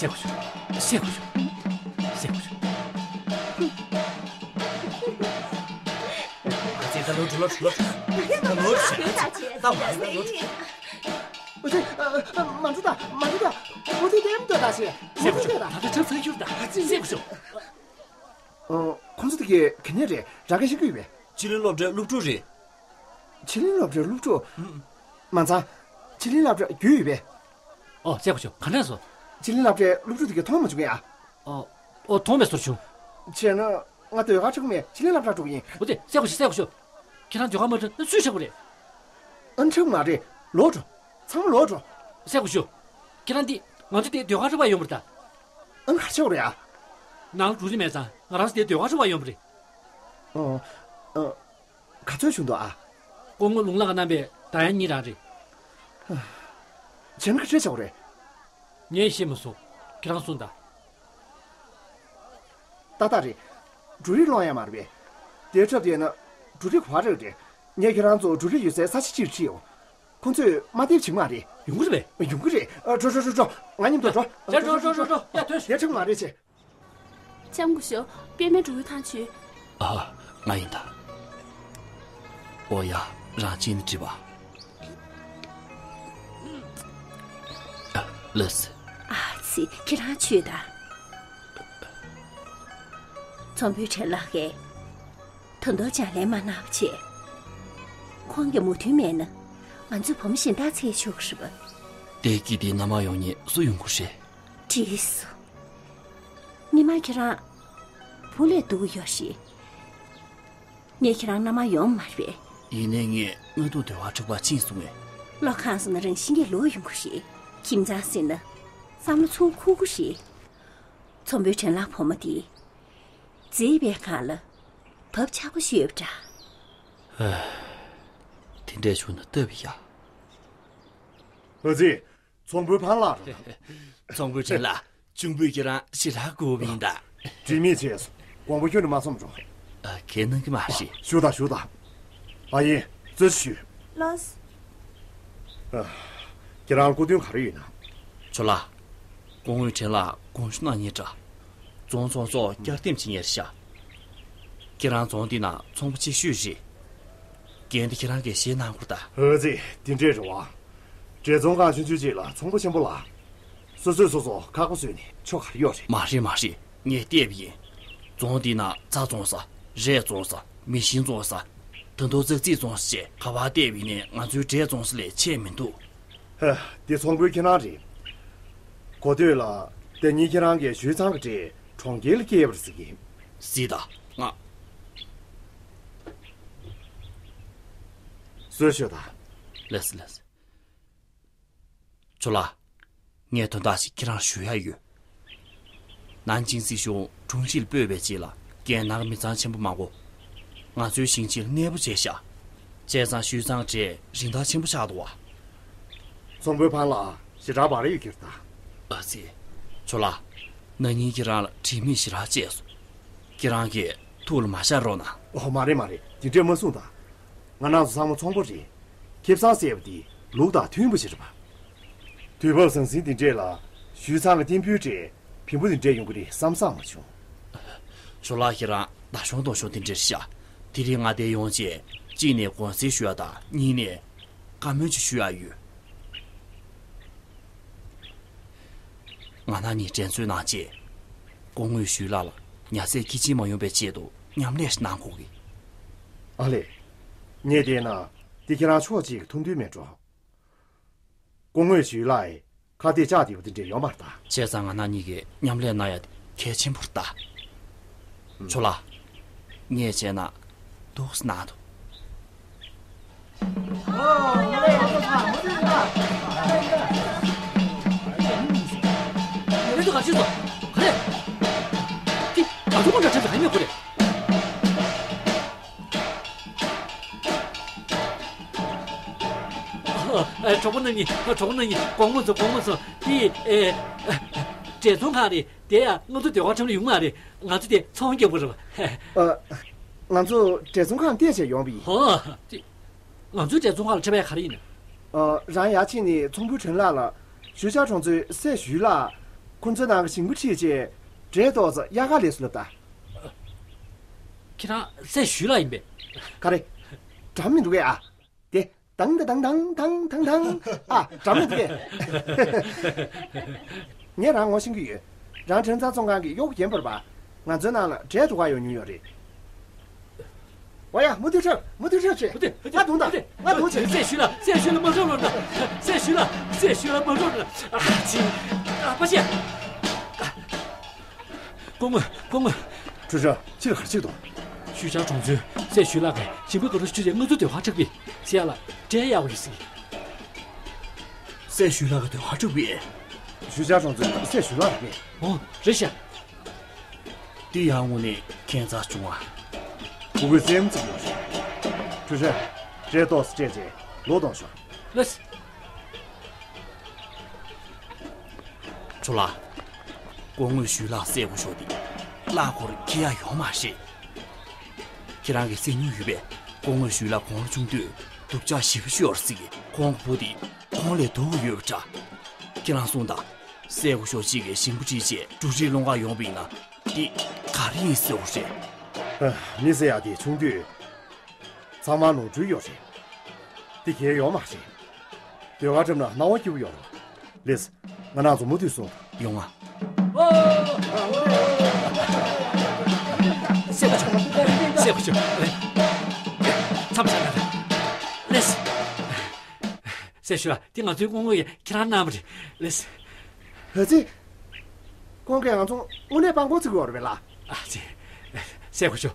སྲས་སྐུ་ཞབས། སྲས་སྐུ་ཞབས། སྲས་སྐུ་ཞབས། ཨ་ཙི། ད་ལོག་འགྲོ། ལོག་འགྲོ། ལོག་འགྲོ། ད་ལོག་འགྲོ། ད་ལོག་འགྲོ། ད་ལོག་འགྲོ། ཨ་ཙི། ཨ། ཨ། མ་འགྲོ་ད། མ་འགྲོ་ད། འོ་དེ་ལྟད་མོ་ལྟོས་ད་ཞེས། སྲས་སྐུ་ཞབས། ད་ལྟ་གྲབས་ཚར་ཡོད་ད། ཨ་ཙི། སྲས་སྐུ་ཞབས། ཨ། ཁོང་ཚོ་དེ་གས་ག་ནས་རེད། རང་གིས་ཤེས་ཀྱི་ཡོད་པས། ཆི་ལིན་སློབ་གྲྭའི་སློབ་ཕྲུག་རེད། ཆི་ལིན་སློབ་གྲྭའི་སློབ་ཕྲུག་ཨུམ། མ་ཚང་། ཆི་ལིན་སློབ་གྲྭ་རྒྱུས་ཡོད་པས། ཨོ། སྲས་སྐུ་ཞབས། ག་འདྲས་སོང་། ཆི་ལིན་སློབ་གྲྭའི་སློབ་ཕྲུག་དེ་གས་མཐོང་མ་བྱུང་ངས་ཡ། ཨོ། ཨོ། མཐོང་བའི་བཟོ་བྱུང་། བྱས་ན་ང་ཟློས་གར་འཁྲབ་མཁན་ཆི་ལིན་སློབ་གྲྭར་འགྲོ་གི་ཡིན། འོ་དེ། སྲས་སྐུ་ཞབས། སྲས་སྐུ་ཞབས། ཁྱེད་རང་ཟློས་གར་མ་འཁྲབ་ན་སུས་འཁྲབ་དགོས་རེད། ཨ། འཁྲབ་མ་རེད། ལོག་འགྲོ། ཚང་མ་ལོག་འགྲོ། སྲས་སྐུ་ཞབས། ཁྱེད་རང་འདི་ང་ཚོ་འདིར་ཟློས་གར་འཁྲབ་པར་ཡོང་བ་རེད་ད། ཨ། ག་རེ་བྱེད་དགོས་རེད་ཡ། ནང་ལ་འགྲོ་རྒྱུ་མེད་ཙང་ང་རང་ཚོ་འདིར་ཟློས་གར་འཁྲབ་པར་ཡོང་བ་རེད། ཨོ། ཨ། ག་ཚོད་བྱུང་འདུག་ཨ། སྐུ་ངོ་ལུང་ལགས་ཀྱི་རྣམ་པས་ད་ཡང་གཉིས་རང་རེད། བྱས་ན་ག་འདྲས་བྱེད་དགོས་རེད། ངས་ཤེས་མ་སོང་། ཁྱེད་རང་གསུངས་དང་། ཏག་ཏག་རེད། འབྲུ་རིགས་སློང་ཡག་མ་རེད་པས། དེ་འཁྲབ་བསྡད་ན་འབྲུ་རིགས་ག་པར་རག་རེད། ངས་ཁྱེད་རང་ཚོ་འབྲུ་རིགས་ཡོད་སའི་ས་ཆ་གཅིག་ཁྲིད་ཡོང་། ཁོང་ཚོས་དམའ་འཐེབ་བྱེད་ཀྱི་མ་རེད། ཡོང་གི་རེད་པས། ཡོང་གི་རེད། ཨ། འགྲོ་འགྲོ་འགྲོ་འགྲོ། ང་མཉམ་དུ་འགྲོ། ཡ། འགྲོ་འགྲོ་འགྲོ་འགྲོ་འགྲོ། ཡ། ཐོན། དེ་འཁྲབ་མ་རེད་ཅེ། ལྕམ་སྐུ་ཞབས། པད་མའི་འགྲོ་ཡུལ་ཐང་ཆུ། ཨ། ང་ཡིན་ད། ཨོ་ཡ། རང་གཅིག་ནས་བྲིས་པ། ལགས་སེ། ཨ་ཙི། ཁྱེད་རང་ཚུད་དང་། ཚོང་དཔོན་ཁྲེན་ལགས་ཀྱིས་ད་དུང་ལྗགས་ལན་མ་གནང་བ་བྱས། ཁོང་གིས་མོས་མཐུན་མེད་ན། ང་ཚོའི་བུ་མོ་གཞན་དག་འཚོལ་ཆོག་གི་རེད་པ། དེ་གི་དེ་མནའ་མ་ཡོང་མཁན་སུ་ཡོང་གི་རེད། བྲིས་སོང་། སྔོན་མ་ཁྱེད་རང་བུ་ལས་སྡུག་ཡོད་རེད། ངས་ཁྱེད་རང་མནའ་མ་ཡོང་མ་རེད། ཡིན་ནའི་ངས་སྔོན་དུ་དེ་བ་འཁྲུག་པ་ཕྱིན་སོང་ངས། བློ་ཁེངས་སོང་ན་རང་བཞིན་གྱིས་ལོག་ཡོང་གི་རེད། ཁྱིམ་ཚང་ཟེར་ན་བསམ་བློ་ཚུར་འཁོར་གྱི་རེད། ཚོང་དཔོན་ཁྲེན་ལགས་བུ་མོ་དེ་མཛེས་པའི་སྒང་ལ་བབ་ཆགས་པོ་ཞིག་ཡོད་པ་འདྲ། ཨ། དེ་འདྲས་བྱུང་ན་སྟབས་ཡག་ཨ་ཙི། ཚོང་དཔོན་ཕང་ལགས་རེད། ཚོང་དཔོན་ཁྲེན་ལགས། གཅུང་པོས་ཁྱེད་རང་ཞེ་དྲག་དགའ་པོ་ཡིན་ད། དྲི་མེད་ཆེ། དགོངས་པ་ཁྱོན་ནས་མ་ཚོམ་འགྲོ། ཨ། གའི་གནང་གི་མ་རེད། བཞུགས་དང་། བཞུགས་དང་། ཨ་ཡེ། རྩོད་གཞི་ཞུས། ལགས། ཨ། ཁྱེད་རང་སྐུ་དོན་ག་རེ་ཡོད་ན། ཇོ་ལགས། སྐུ་ངོ་ཁྲེན་ལགས་དགོངས་ཞུ་གནང་མཁན་འདྲ། རྫོང་ཚོང་སོགས་བསྐྱར་འདེམས་བྱེད་མཁན་རེད་ཤག་ཁྱེད་རང་རྫོང་འདི་ནང་ཚོང་པ་ཆེ་ཤོས་རེད། འགན་འདི་ཁྱེད་རང་གིས་བཞེས་གནང་དགོས་ད། ཨ་ཙི། དེ་འདྲས་རེད་པ། འབྲས་ཚོང་ཁང་ཆུང་ཆུང་ཅིག་ལ་ཚོང་པ་ཆེན་པོ་ལ། སོ་སོས་སོ་སོ་ཁག་པོ་བཟོས་ནས་ཆོ་ག་རེ་ཡོད་རེད། མ་རེད་མ་རེད། ངས་བལྟས་པ་ཡིན། རྫོང་འདི་ནང་རྩྭ་བཙོང་ས། རས་བཙོང་ས། མེ་ཤིང་བཙོང་ས། ད་དུང་ཙག་ཙིག་བཙོང་ས་བཅས་ག་པར་བལྟས་པ་ཡིན་ནའི་ང་ཚོའི་འབྲས་བཙོང་ས་ལས་ཆད་མི་འདུག་ཧ། འདི་ཚོང་དཔོན་ཁྱེད་རང་རེད། གོ་ཐོས་ལ། ཟླ་ཉིན་ཁྱེད་རང་གིས་ཞུས་ཚང་གི་འབྲས་གྲོང་ཁྱེར་ལ་སྐྱེལ་བ་རེད་ཟེར་གི། གཟིགས་དང་། ང་། གསོལ་ཞུ་དང་། ལགས་སོ། ལགས་སོ། ཇོ་ལགས། ངས་དོན་དག་ཅིག་ཁྱེད་རང་ཞུ་ཡ་ཡོད། ནན་ཅིང་སྲིད་གཞུང་ཀྲུང་ཧྲི་ལ་སྤོས་པའི་རྗེས་ལ་རྒན་ནག་མི་ཚང་ཆེན་པོ་མང་པོ་ང་ཚོའི་ཞིང་ཆེན་ལ་གནས་སྤོ་བྱས་ཤག་བྱས་ཙང་ཞུས་ཚང་འབྲས་རིན་ཐང་ཆེན་པོ་ཆགས་འདུག་པ། ཚོང་དཔོན་ཕང་ལགས། ཞེ་དྲག་བག་རེ་ཡོད་ཀྱི་རེད་ད། ཨ་ཙི། ཇོ་ལགས། ན་ནིང་ཁྱེད་རང་ལ་དྲི་མེད་ཞེ་དྲག་བཅད་སོང་། ཁྱེད་རང་གིས་ཐུགས་ལ་མ་བཞག་རོགས་གནང་། ཨོ། མ་རེད་མ་རེད། དེ་འདྲས་མ་གསུངས་དང་། ང་རང་ཚོ་ཚང་མ་ཚོང་པ་རེད། ཁེ་བཟང་ཟེར་བ་དེ་ལུགས་དང་མཐུན་པ་ཞིག་རེད་པ། དུས་བབ་ཟང་ཟིང་འདི་འདྲས་ལ་ཞུས་ཚང་གི་རྟེན་འབུལ་འབྲས་ཕིང་པོ་འདི་འདྲས་ཡོང་གི་རེད་བསམ་བསམ་མ་བྱུང་། ཇོ་ལགས། ཁྱེད་རང་ད་གཞུང་དང་གཞུང་འདི་འདྲས་ཤག་དེ་རིང་ང་འདིར་ཡོང་རྗེས་གཅིག་ནས་དགོངས་སེལ་ཞུ་ཡ་དང་གཉིས་ནས་བཀའ་མོལ་ཅིག་ཞུ་ཡ་ཡོད། ང་རང་གཉིས་འགྲན་རྩོད་གནང་རྗེས། སྐུ་ངོ་ཞུས་ལགས་ལ་ཉ་ཚད་སྐྱེད་ཅིག་མ་ཡོང་བའི་ཆེད་དུ་མཉམ་ལས་ཤིག་གནང་དགོས་ཀྱི། ཨ་ལས། ངས་བལྟས་ན་འདི་ཁྱེད་རང་ཕྱོགས་གཅིག་གི་ཐུགས་འདུན་མེད་འགྲོ། སྐུ་ངོ་ཞུས་ལགས་ཡིས་ཁ་གཏད་བཅག་བསྡད་པ་དེ་འདྲས་ཡོད་མ་རེད་ད། བྱས་ཙང་ང་རང་གཉིས་ཀྱིས་མཉམ་ལས་གནང་ཡ་དེ་གལ་ཆེན་པོ་རེད་ད། ཇོ་ལགས། ངས་བྱས་ན་འདུག་སེ་གནང་འདུག་ཨེ། འདི་ག་ཅི་ཚོ། ག་རེ། འདི་ག་ཚོད་མང་དྲགས་དྲགས་ཀྱི་ཧ་ཡོད་གོ་རེད། ཨ། གྲོགས་པོ་རྣམ་གཉིས། གྲོགས་པོ་རྣམ་གཉིས། དགོངས་པ་མ་ཚོམ། དགོངས་པ་མ་ཚོམ། འདི། ཨེ། འབྲས་ཚོང་ཁང་རེད། དེ་ཡང་ང་ཚོ་སྡེ་བ་ཁྲོམ་ལ་ཡོང་མ་རེད། ང་ཚོ་དེ་ཚོང་རྒྱག་པ་རེད་པ། ཨ། ང་ཚོ་འབྲས་ཚོང་ཁང་བལྟས་བྱས་ཡོང་པ་ཡིན། ཧོ། དེ། ང་ཚོའི་འབྲས་ཚོང་ཁང་ལ་འཕྲད་པ་ཡག་ག་རེ་ཡིན། ཨ། རང་ཡར་ཕྱིན་ནས་ཚོང་དཔོན་ཁྲེན་ལགས་ལ་ཞུས་ཅཱ་གྲོང་ཚོའི་སྲས་ཞུས་ལགས། ཁོ་ཚོའི་ནང་གི་ཞིང་པ་ཁྲིད་བྱས་འབྲས་ཏོག་ཙམ་གཡར་ག་སླེབས་སོང་ལབ་ད། ཁྱེད་རང་སྲས་ཞུས་ལགས་ཡིན་པས། ག་རེ། འགྲམ་མི་འདུག་གས་ཨ། དེ། དང་དང་དང་དང་དང་དང་། ཨ། འགྲམ་མི་འདུག་གས། ངས་རང་ངོ་ཤེས་ཀྱི་ཡོད། རང་ཁྲེང་ཚང་བཙོང་ཁང་གི་གཡོག་རྒན་པོ་རེད་པ། ང་ཚོའི་ནང་ལ་འབྲས་དུ་བ་ཡོང་མྱོང་ཡོད་རེད། ཝ་ཡ། མུ་མཐུད་འཁྲབ། མུ་མཐུད་འཁྲབ་བྱེད། མུ་མཐུད། མུ་མཐུད། ང་འདུག་ད། མུ་མཐུད། ང་འདུག་བྱེད། སྲས་ཞུས་ལགས། སྲས་ཞུས་ལགས་མ་འགྲོ་ལོ་ན། སྲས་ཞུས་ལགས། སྲས་ཞུས་ལགས་མ་འགྲོ་ལོ་ན། ཨ་ཙི། ཨ། པ་ཤེ། སྐུ་ངོ། སྐུ་ངོ། ཁྲུས་ཆ། ཕྱིར་ག་རེ་བྱེད་དོ། ཞུས་ཅཱ་གྲོང་ཚོའི་སྲས་ཞུས་ལགས་ཀྱིས་ཞིང་པ་དགའ་སྤྲོ་ཞུ་ཆེད་ང་ཚོའི་སྡེ་བར་འཁྲིད་པའི་ཟེར་ཡ་ལ་འབྲས་གཡར་དགོས་ཟེར། སྲས་ཞུས་ལགས་ཀྱི་སྡེ་བར་འཁྲིད་པའི། ཞུས་ཅཱ་གྲོང་ཚོའི་སྲས་ཞུས་ལགས་རེད་པས། ཨོ། རེད་ཤག་འདི་ཡང་དངོས་གནས་ཁྱད་མཚར་བྱུང་ཨ། གུ་གུལ་སེམས་ཚིག་ཡོད་རེད། ཁྲུས་ཆ། འབྲས་ཏོག་ཙམ་སྤྲད་རྗེས་ལོག་གཏོང་ཤོག་ལགས། ཇོ་ལགས། སྐུ་ངོ་ཞུས་ལགས་བསད་དགོས་ཤོག་དེ་གླ་འཁོར་འཁྱེར་ཡ་ཡོད་མ་རེད། ཁྱེད་རང་གིས་གསན་མྱོང་ཡོད་པས། སྐུ་ངོ་ཞུས་ལགས་དགུང་ལོ་ཆུང་དུས་སྡུག་ཅག་ཞེ་པོ་ཅིག་ཡོད་རེད་ཟེར་གི། ཁོང་གི་བུ་དེ་ཁོང་ལས་སྡུག་ཡོད་པ་འདྲ། ཁྱེད་རང་གསུངས་དང་། བསད་དགོས་ཤོག་ཅིག་གིས་ཞིང་པ་ཁྲིད་བྱས་འབྲུ་རིགས་སློང་ག་ཡོང་བ་ཡིན་ན། འདི་ག་རེ་ཡིན་ཟེར་བ་རེད། མི་ཟེར་ཡག་དེ་ཆུང་དུས་ཚང་མ་ནོར་འཁྲུལ་ཡོད་རེད། དེ་གས་ཡོད་མ་རེད། ཟློས་གར་འགྲམ་ན་སྣང་བ་སྐྱིད་པོ་ཡོད་རེད། ལེས། ང་ནང་མཛོ་མོ་དུས་སོང་། ཡོང་ང་། སེ་གོ་ཆོ། སེ་གོ་ཆོ། མཚམས་བཞག་ན་ལེས། སེ་ཞུ་ལ་དེ་ང་ཚོའི་སྐུ་ངོ་ཡིས་ཁྱེད་རང་གནང་བ་རེད་ལེས། ཨ་ཙི། ཁོང་གིས་ང་ཚོ་དངོས་གནས་སྤྲང་པོ་བརྩི་གི་ཡོད་རེད་པས་ལགས། ཨ་ཙི། སེ་གོ་ཆོ།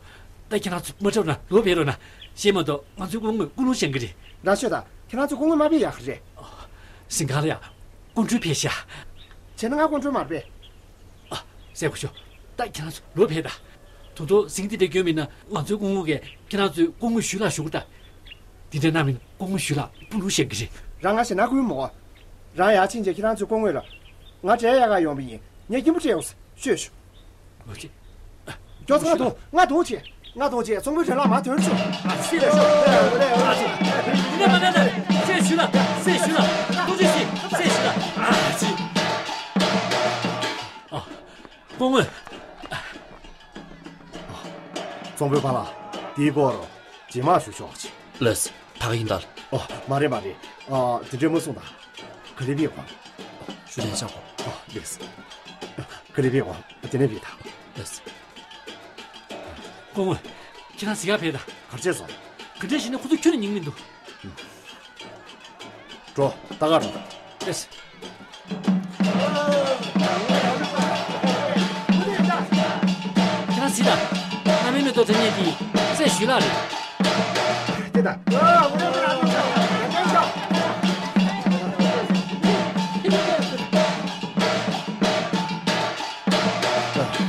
ད་ཁྱེད་རང་ཚོ་མ་འཁྲབ་ན་ལོག་ཕེབས་རོགས་གནང་། གཞན་མ་གཏོགས་ང་ཚོའི་སྐུ་ངོས་ཀུན་སློང་བཤད་ཀྱི་རེད། རང་ཤོད་དང་། ཁྱེད་རང་ཚོ་སྐུ་ངོ་མ་ཕེབས་ཡག་གི་རེད། ཟིན་གང་ལ་ཡ། སྐུ་མགྲོན་ཕེབས་ཤག་བྱས་ན་ང་སྐུ་མགྲོན་མ་རེད་པས། ཨ། སེ་གོ་ཆོ། ད་ཁྱེད་རང་ཚོ་ལོག་ཕེབས་དང་། ད་དུང་ཟིན་དེ་འདྲ་སྐྱོན་མེད་ན་ང་ཚོའི་སྐུ་ངོ་གིས་ཁྱེད་རང་ཚོའི་སྐུ་ངོ་ཞུས་ལགས་ཞུ་གི་རེད་ད། དེ་འདྲ་གནང་མེད་ན་སྐུ་ངོ་ཞུས་ལགས་ཀུན་སློང་བཤད་ཀྱི་རེད། རང་ང་ཞེད་སྣང་ཁུལ་མོ། རང་ཡར་ཕྱིན་བྱས་ཁྱེད་རང་ཚོའི་སྐུ་ངོ་ལ། ང་འབྲས་གཡར་ག་ཡོང་བ་ཡིན། ངས་སྐྱིད་པོ་སྤྲད་ཡོང་ཟེར་ཤོད་ཤོག་ལོག་ཅིག་སྐྱོ་ཚ་ང་དུང་ང་དུང་ཆེ། ང་དུང་ཆེ། ཚོང་དཔོན་དྲན་ལགས་མ་དོན་ཆུ། ཨ་ཙི། ལས་ཤོག་ལས་ལས་ཨ་ཙི། ཡིན་ན་མ་ན་ན། སེ་ཞུ་ལ། སེ་ཞུ་ལ། ཐུགས་རྗེ་ཆེ། སེ་ཞུ་ལ། ཨ་ཙི། ཨ། སྐུ་ངོ། ཚོང་དཔོན་པཱ་ལགས། དེའི་སྐོར་རྗེས་མ་ཞུ་ཆོག་ཅིག་ལགས། ད་ག་ཡིན་ད། ཨོ། མ་རེད་མ་རེད། ཨ། དེ་འདྲའི་མ་གསུངས་དང་། ག་ལེ་བྱེད་དགོས། ཞུ་ལན་བཞག་གོ། ཨོ། ལགས། ག་ལེ་བྱེད་དགོས། དེ་ནས་བྱེད་དང་། ལགས། སྐུ་ངོ། ཁྱེད་རང་གཟིགས་ག་ཕེབས་དང་། ག་རེ་བྱས་སོང་། ག་འདྲ་ཞིག་ནས་ཁོ་ཚོ་ཁྱོན་ནས་ཉན་གི་མི་འདུག་འགྲོ། ལྟ་ག་འགྲོ། ལགས། ཁྱེད་རང་གཟིགས་དང་། སྔ་མའི་མེ་ཏོག་འདྲ་མཉེན་དེ་སྲས་ཞུས་ལགས་རེད། དེ་ད།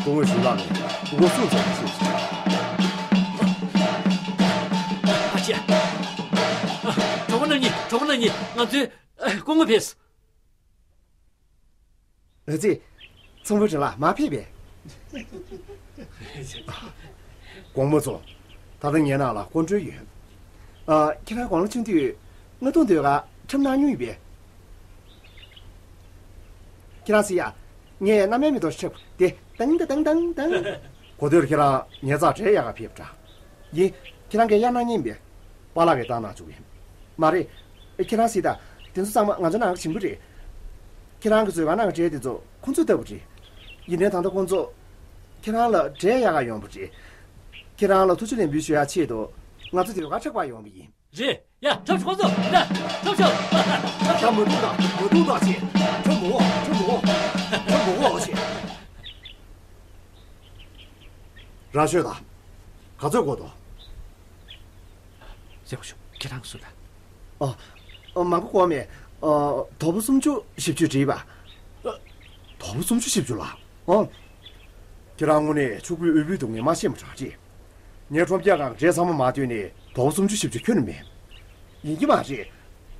སྐུ་ངོ་ཞུས་ལགས་རེད། སྐུ་ངོ་སུ་ཚང་ཞུས་ཞུས། ཨ་ཅེ། གྲོགས་པོ་རྣམ་གཉིས། གྲོགས་པོ་རྣམ་གཉིས། ང་ཚོའི་སྐུ་ངོ་ཕེབས། ཨ་ཙི། ཚོང་དཔོན་དྲན་ལགས་མ་ཕེབས་པས། དགོང་མོ་ཚོ། ད་ལྟ་ངའི་ནང་ལ་སྐུ་མགྲོན་ཡོད། ཨ། ཁྱེད་རང་དགུང་ལོ་ཆུང་དུས་རྔ་རྡུང་ཟློས་གར་འཁྲབ་གནང་མྱོང་ཡོད་པས། ཁྱེད་རང་གཟིགས་ཡ། ངས་སྔ་མའི་མེ་ཏོག་འཁྲབ་དེ་དང་ད་དང་དང་དང་། གོ་ཐོས་ཁྱེད་རང་ངའི་རྩར་འབྲས་གཡར་ག་ཕེབས་འདྲ། ཡིན། ཁྱེད་རང་གིས་གཡར་གནང་མཁན་པས། པཱ་ལགས་ཀྱིས་བཏང་གནང་བཅུག་གི་ཡིན། མ་རེད། ཁྱེད་རང་གཟིགས་དང་། དེ་ཚོ་ཚང་མ་ང་ཚོ་ནང་གི་ཞིམ་པོ་རེད། ཁྱེད་རང་གི་མཛོད་ཁང་ནང་གི་འབྲས་དེ་ཚོ་ཁོང་ཚོས་བཏབ་པ་རེད། ཡིན་ནའི་ད་ལྟ་ཁོང་ཚོ་ཁྱེད་རང་ལ་འབྲས་གཡར་ག་ཡོང་བ་རེད། ཁྱེད་རང་ལ་ཐུགས་རྗེ་ལེགས་འབུལ་ཞུ་ཡ་ཆེད་དུ་ང་ཚོ་ཟློས་གར་འཁྲབ་ག་ཡོང་བ་ཡིན། རེད། ཡ། འཁྲབ་ཤོག་ཁོང་ཚོ། ཡ། འཁྲབ་ཤོག་འཁྲབ་མ་འདུག་ད། མ་འདུག་ད་ཆེ། འཁྲབ་མོ། འཁྲབ་མོ། འཁྲབ་མོ་ཆེ། རང་ཤོད་དང་། ག་ཚོད་དགོས་འདུག་ཟེར་གོ་ཤོག་ཁྱེད་རང་གིས་ཟེར་དང་། ཨ། ཨ། མང་པོ་དགོས་མེད། ཨ། དོ་པོ་སུམ་ཅུ་བཞི་བཅུ་བྲིས་པ། དོ་པོ་སུམ་ཅུ་བཞི་བཅུ་ལ། ཨོ། ཁྱེད་རང་དངོས་གནས་ཕྱུག་པོའི་དབུལ་པོའི་སྡུག་བསྔལ་མ་ཤེས་པ་འདྲ་ཅིག་ངས་ཁྲོམ་རྒྱག་སྒང་འབྲས་ཚང་མ་མ་བཏོན་ནས་དོ་པོ་སུམ་ཅུ་བཞི་བཅུ་ཁྱོན་ནས་མེད། ཡིན་གྱི་མ་རེད།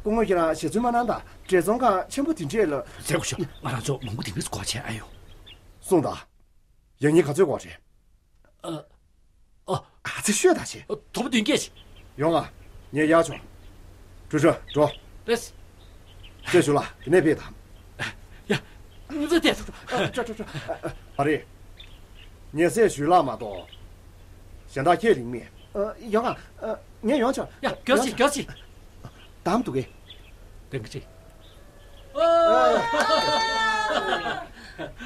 སྐུ་ངོ་ཁྱེད་རང་ཞེ་ཚོད་མ་གནང་དང་། འབྲས་ཚོང་ཁང་ཆེན་པོ་དེ་འདྲས་ལ། ཟེར་གོ་ཤོག་ང་རང་ཚོ་མང་པོ་དེ་འདྲས་དགོས་བྱས་ཨ་ཡོ། གསུངས་དང་། ཡང་སྙིང་ག་ཚོད་དགོས་རེད། ཨ། ཨ། ག་ཚོད་ཤོད་ད་ཆེ། དོ་པོ་བདུན་བརྒྱད་ཅིག་ཡོང་ང་། ངས་གཡར་ཆོག་ཀྲུའུ་ཧྲི། འགྲོ། ལགས། སྲས་ཞུས་ལགས་དེ་ནས་ཕེབས་དང་། ཡ། ང་ཚོ་བལྟས་སོང་། ཨ། ཀྲུའུ་ཀྲུའུ་ཀྲུའུ། ཨ། ཨ། མ་རེད། ངས་སྲས་ཞུས་ལགས་མ་གཏོགས་གཞན་དག་ཁས་ལེན་མེད། ཨ། ཡོང་ང་། ཨ། ངས་ཡོང་ཆོག་ཡ། མགྱོགས་ཤིག་མགྱོགས་ཤིག་དམ་འདུག་གས། དེང་གི་ཅི།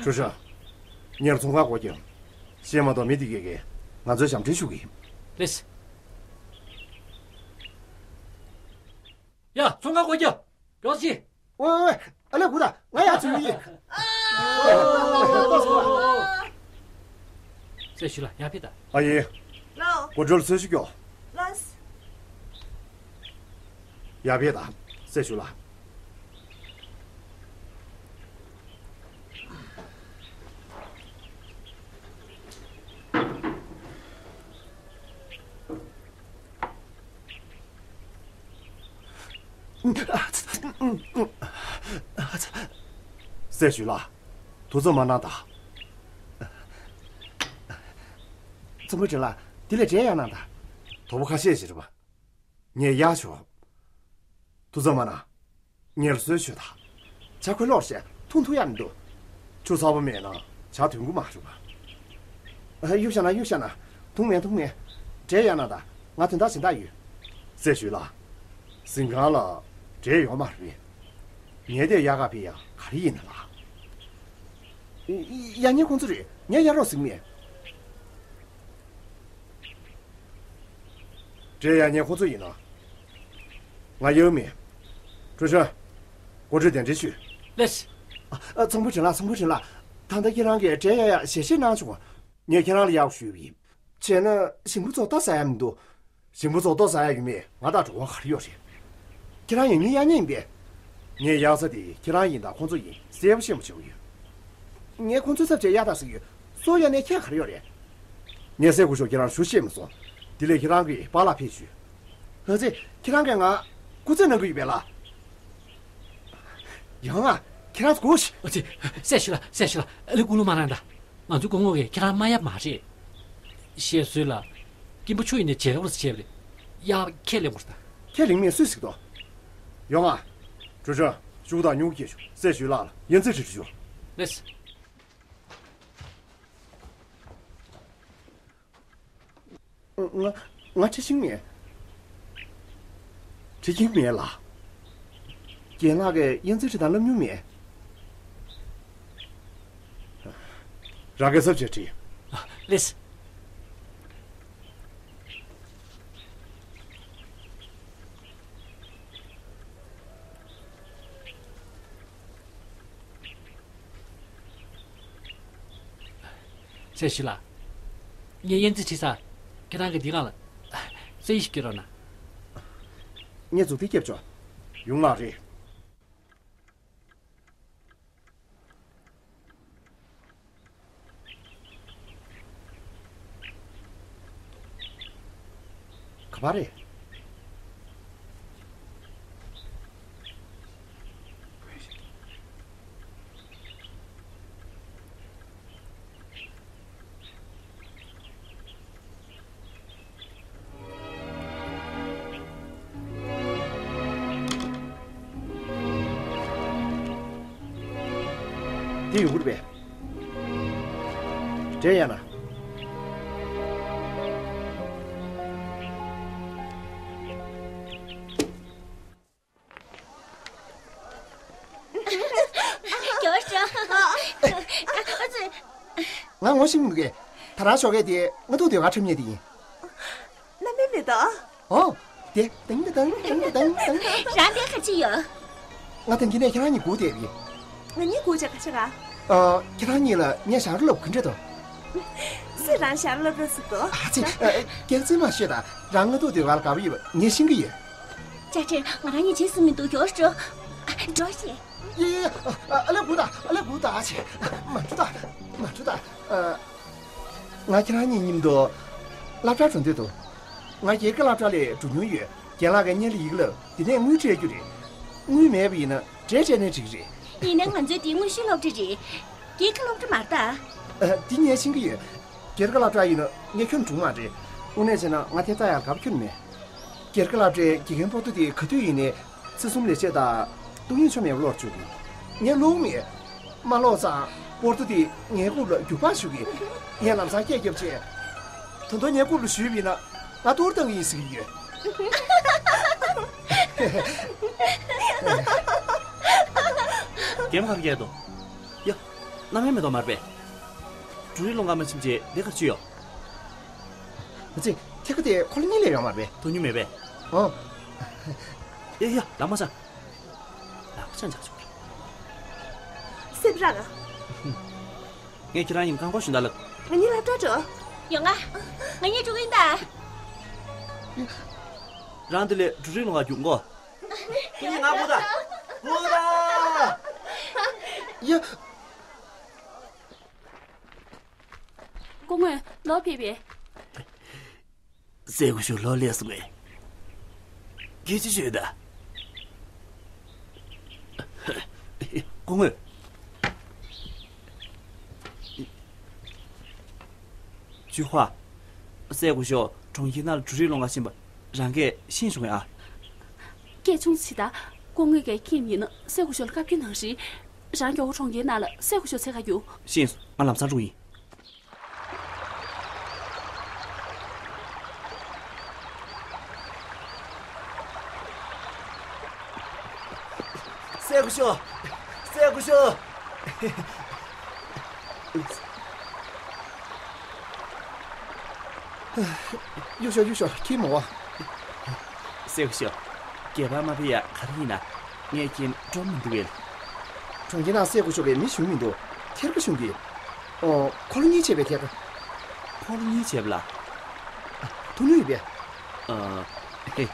ཀྲུའུ་ཧྲི། ངས་ཚོང་ཁང་སྒོ་རྒྱབ། གཞན་མ་གཏོགས་མི་འདི་གས་ཀྱིས་ང་ཚོའི་ཞབས་འདྲེན་ཞུ་གི་ཡིན། ལགས། ཡ། ཚོང་ཁང་སྒོ་རྒྱབ། མགྱོགས་ཤིག་ཝེ་ཝེ་ཝེ། ཨ་ལས་སྒུག་དང་། ང་ཡར་འཛུལ་གྱི་ཡིན། སྲས་ཞུས་ལགས་ཡར་ཕེབས་དང་། ཨ་ཡེ། ལགས། སྒོ་འགྲོལ་ཚུལ་ཞིག་སྐྱོ། ལགས། ཡར་ཕེབས་དང་། སྲས་ཞུས་ལགས། སྲས་ཞུས་ལགས། ཐུགས་འཚབ་མ་གནང་དང་། ཚོང་དཔོན་དྲན་ལགས། འདི་ལ་འབྲས་གཡར་གནང་དང་། དོ་པོ་ཁ་ཤས་ཤིག་རེད་པ། ངས་གཡར་ཆོག་ཐུགས་འཚབ་མ་གནང་། ངལ་གསོ་ཞུ་དང་། ཇ་ཁོལ་ལོག་བྱས་འཐུང་ཐུབ་ཡག་མི་འདུག་ཆུ་ཚ་པོ་མེད་ན་ཇ་འདོན་གྱི་མ་རེད་པ། ཨ། གཡུག་བཞག་ན་གཡུག་བཞག་ན། ཐུག་མེད་ཐུག་མེད། འབྲས་གཡར་གནང་དང་། ང་དོན་དག་གཞན་དག་ཡོད། སྲས་ཞུས་ལགས། གཟིམ་ཁང་ལ་འབྲས་ཡོད་མ་རེད། ངས་དེ་གཡར་ག་ཕེབས་ཡ་ག་རེ་ཡིན་ན་ལགས། ཡ་ཡ་ངས་ཁོང་ཚོ་རེད། ངས་གཡར་རོགས་ཟེར་གི་མེད། འབྲས་གཡར་མཁན་ཁོ་ཚོ་ཡིན་ན། ང་གཡར་མེད། ཀྲུའུ་ཧྲན། འགོ་ཁྲིད་གདན་འདྲེན་ཞུས། ལགས་སོ། ཨ། ཚོང་དཔོན་ཁྲིན་ལགས། ཚོང་དཔོན་ཁྲིན་ལགས། ད་ལྟ་ཁྱེད་རང་གིས་འབྲས་གཡར་ཡག་ཞལ་བཞེས་གནང་བྱུང་། ངས་ཁྱེད་རང་ལ་གཡར་ཞུས་པ་ཡིན། བྱས་ན་ཞིམ་པོ་ཚོ་ལྟ་ཟ་ཡ་མི་འདུག་ཞིམ་པོ་ཚོ་ལྟ་ཟ་ཡ་ཡོད་མེད་ང་དང་འབྲེལ་བ་ག་རེ་ཡོད་རེད། ཁྱེད་རང་ཡང་སྙིང་གཡར་མཁན་ཡིན་པས། ངས་གཡར་ས་དེ་ཁྱེད་རང་ཡིན་དང་ཁོང་ཚོ་ཡིན་གསལ་པོ་ཤེས་པ་བྱེད་ཀྱི་ཡོད། ངས་ཁོང་ཚོའི་ཚབ་བྱས་གཡར་དང་ཟེར་གྱི་ཡོད། སྲོག་གཡར་ནས་ཁྱད་ག་རེ་ཡོད་རེད། ངས་སྲས་སྐུ་ཞབས་ཁྱེད་རང་ཞུ་ཤེས་མ་སོང་། དེ་ལས་ཁྱེད་རང་གིས་པཱ་ལགས་ཕེབས་ཞུས། ཨ་ཙི། ཁྱེད་རང་གིས་ང་སྐུ་རྩེད་གནང་གི་ཡོད་པས་ལགས། ཡང་ང་ཁྱེད་རང་ཚོ་སྒུག་ཤིག་ཨ་ཙི། སྲས་ཞུས་ལགས། སྲས་ཞུས་ལགས། ཨ་ལེ་སྐུ་ལུང་མ་རང་ད། ང་ཚོའི་སྐུ་ངོ་གིས་ཁྱེད་རང་མ་གཡར་མ་རེད། ཞེས་ཟེར་ལ། སྐྱིད་པོ་ཆུ་ཡིན་ནས་བྱེད་རོགས་བྱས་པ་རེད། གཡར་ཁས་ལེན་དགོས་རེད་ད། ཁས་ལེན་མིན་སུས་ཟེར་གི་འདུག་ཡོང་ང་། ཀྲུའུ་ཧྲན། ཤོག་བུ་དང་སྨྱུ་གུ་སྐྱེལ་ཤོག་སྲས་ཞུས་ལགས་ལ་ཡང་རྩིས་བྲིས་ཤོག་ལགས་སོ། ང་ང་ཁྲིད་ཤེས་མེད། ཁྲིད་ཀྱིན་མེད་ལགས། རྒན་ལགས་ཀྱིས་ཡང་རྩིས་བྲིས་དང་ལབ་མྱོང་མེད། རང་གིས་གཟབ་བྱས་བྲིས། ཨ། ལགས་སོ། སྲས་ཞུས་ལགས། ངས་ཡང་རྩིས་བྲིས་ཚར། ཁྱེད་རང་གིས་འདི་སྒང་ལ་རྩིས་ཡིག་ཞིག་བསྐྱལ་རོགས་གནང་། ངས་མཛུབ་ཐེལ་བརྒྱབ་ཆོག་ཡོང་ང་རེད། ག་པར་རེད། འདི་ཡོང་གི་རེད་པས། འབྲས་གཡར་ན། རྒྱལ་བ་ཤོག་ཨ་ཙི། ང་ངོ་ཤེས་མི་འདུག་གས། ད་རང་ཞོགས་ཀས་དེ་ང་ཐུག་སྡོད་ག་འཁྲབ་མཁན་དེ་ཡིན། མནའ་མའི་མེ་ཏོག་ཨོ། དེ་ཏིང་ཏི་ཏང་ཏིང་ཏི་ཏང་ཏང་། རང་དེ་ག་ཅི་ཡོད། ང་ད་གིན་ནས་ཁྱེད་རང་གཉིས་སྒུག་བསྡད་པ་ཡིན། ང་གཉིས་སྒུག་བྱས་ག་ཅི་ར། ཨ། ཁྱེད་རང་གཉིས་ལ་ངས་ཞབས་བྲོ་ལབ་ག་འདྲ་འདུག་སུས་རང་ཞབས་བྲོ་ལབ་རོགས་ཟེར་འདུག་ཨ་ཙི། ཨ། རྒྱག་རྩིས་མ་བཤད་དང་། རང་ང་ཐུག་སྡོད་ག་ལ་དགའ་པོ་ཡོད་པ་ངས་ཤེས་ཀྱི་ཡོད། ཅ་ཆེན། ང་རང་གཉིས་བྱེད་སྲིད་མི་འདུག་ཡོ་ཤོ། འགྲོ་ཞེས། ཡེ་ཡེ། ཨ་ལེ་སྒུག་དང་། ཨ་ལེ་སྒུག་དང་། ཨ་ཆེ། མ་འགྲོ་དང་། མ་འགྲོ་དང་། ཨ། ང་ཁྱེད་རང་གཉིས་མཉམ་དུ་སློབ་གྲྭར་འགྲོ་འདོད་འདུག་ང་སྒེར་གྱི་སློབ་གྲྭ་ལ་འགྲོ་མྱོང་ཡོད། རྒན་ལགས་ཀྱིས་སྔོན་ལ་ཡི་གེ་བསླབས། དེ་ནས་དངུལ་སྤྲད་རྒྱུ་རེད། དངུལ་མེད་པ་ཡིན་ན་འབྲས་སྤྲད་ན་འགྲིག་གི་རེད། ཡིན་ནའི་ང་ཚོའི་འདི་དངོས་གཞིའི་སློབ་གྲྭ་རེད། སྒེར་གྱི་སློབ་གྲྭ་མ་རེད་ད། ཨ། འདི་ངས་ཤེས་ཀྱི་ཡོད། སྒེར་གྱི་སློབ་གྲྭ་ཡིན་ན་ངས་ཁྱོན་ནས་སྒྲུང་མ་སྤྲད། དངོས་གནས་བྱས་ན་ང་དེ་ལྟ་ཡག་དགའ་པོ་ཁྱོན་ནས་མེད། སྒེར་གྱི་སློབ་གྲྭའི་དགེ་རྒན་པོ་ཏོ་དེ་ག་དུས་ཡིན་ནའི་ཚེག་གསུམ་ལས་བྱེད་དང་ཏོག་དབྱིབས་ཆོ་མེད་པ་ཀློག་བཅུག་གི། ངས་ཀློག་མེད། མ་ཀློག་ཙང་པོ་ཏོ་དེ་ངའི་རྐུབ་ལ་རྒྱུག་པ་གཞུ་གི། ངས་ལམ་སང་སྐད་བརྒྱབ་རྗེས། ད་དུང་ངའི་རྐུབ་ལ་གཞུས་པ་ཡིན་ན་ང་གཏོར་བཏང་གི་ཡིན་ཟེར་གྱི་ཡོད། རྒན་མོ་ག་རེ་བྱས་འདུག་ཡ། མནའ་མའི་མེ་ཏོག་མ་རེད་པས། འབྲུ་རིགས་སློང་གར་མ་ཕྱིན་བྱས་འདི་ག་རེ་བྱེད་ཡོད། ཨ་ཙི། ཐད་ཀར་དེ་ཁོ་ལ་གཉིད་ལས་ཡོང་བ་རེད། དོ་སྣང་མེད་པས། ཨོ། ཡ་ཡ། ལག་མ་འཆང་། ལག་པ་འཆང་འཆང་བྱུང་། སེམས་རང་། ངས་ཁྱེད་རང་གཉིས་རྐང་འཁོར་ཞོན་དང་ལབ། ང་གཉིས་སློབ་གྲྭར་འགྲོ། ཡོང་ང་། ང་གཉིས་འགྲོ་གི་ཡིན་ད། རང་འདི་ལས་འབྲུ་རིགས་སློང་གར་རྒྱུགས་གོ། ཁྱེད་གཉིས་ང་སྒུག་དང་། སྒུག་དང་། ཡ། སྐུ་ངོ་ལོག་ཕེབས་པས། སྲས་སྐུ་ཞབས་ལོག་སླེབས་སོང་ངས། སྐད་ཆ་ཤོད་དང་། སྐུ་ངོ། ཅུས་ཧྭ། སྲས་སྐུ་ཞབས་གྲོང་ཁྱེར་ནང་ལ་འབྲུ་རིགས་སློང་གར་ཕྱིན་པ་རང་གིས་ཤེས་བྱུང་ངས་ཨ། སྐད་ཆུང་ཙམ་བྱེད་དང་། སྐུ་ངོ་གིས་ཁྱིམ་ཡིན་ན་སྲས་སྐུ་ཞབས་ལ་བཀའ་བཀྱོན་གནང་རེད། རང་མགྱོགས་པོ་གྲོང་ཁྱེར་ནང་ལ་སྲས་སྐུ་ཞབས་འཚོལ་གར་རྒྱུགས། ཤེས་སོང་། ང་ལམ་སང་འགྲོ་གི་ཡིན། སྲས་སྐུ་ཞབས། སྲས་སྐུ་ཞབས། གཡུག་ཤོག་གཡུག་ཤོག་ཁྱི་མོ་བ། སྲས་སྐུ་ཞབས། སྒལ་པར་མ་ཕེབས་ཡ་ག་རེ་ཡིན་ན། ངས་ཁྱེད་འགྲོ་མི་འདུག་གས། གྲོང་ཁྱེར་ནང་སྲས་སྐུ་ཞབས་ཀྱི་མི་ཞུགས་མི་འདུག་ཐེར་པ་ཞུགས་ཀྱི། ཨོ། འཁོར་ལོ་གཉིས་བྱས་པའི་ཐད་ཀ། འཁོར་ལོ་གཉིས་བྱས་པ་ལ། ཐུགས་སྣང་ཡོད་པས། ཨ། ཧེ།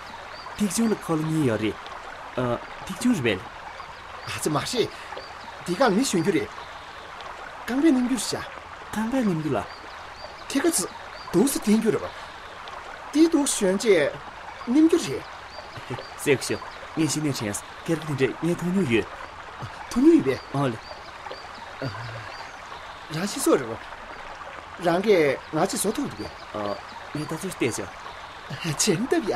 ཐིག་ཆུང་ལ་འཁོར་ལོ་གཉིས་ཡོད་རེད། ཨ། ཐིག་ཆུང་རེད་པས། ཨ་ཙི་མ་རེད། འདི་གར་མི་ཞོན་རྒྱུ་རེད། རྐང་པས་མནན་རྒྱུ་རེད་ཤག་རྐང་པས་མནན་རྒྱུ་ལ། ཐད་ཀ་ཙི། འདུག་སེ་འཐེན་རྒྱུ་རེད་པ། དེ་འདུག་སེ་ཞོན་རྗེས་མནན་རྒྱུ་རེད། སྲས་སྐུ་ཞབས། ངས་གཞི་ནས་དྲན་སོང་། སྐད་རིགས་དེ་འདྲས་ངས་མཐོང་མྱོང་ཡོད། མཐོང་མྱོང་ཡོད་པས། ཨོ་ལེ། རང་ཤི་སོགས་རེད་པ། རང་གིས་ང་ཅིག་བཟོ་ཐུབ་འདུག་གས། ཨ། ངས་ད་ཚོད་བལྟས་ཆོག་བྱེད་འདབ་ཡ།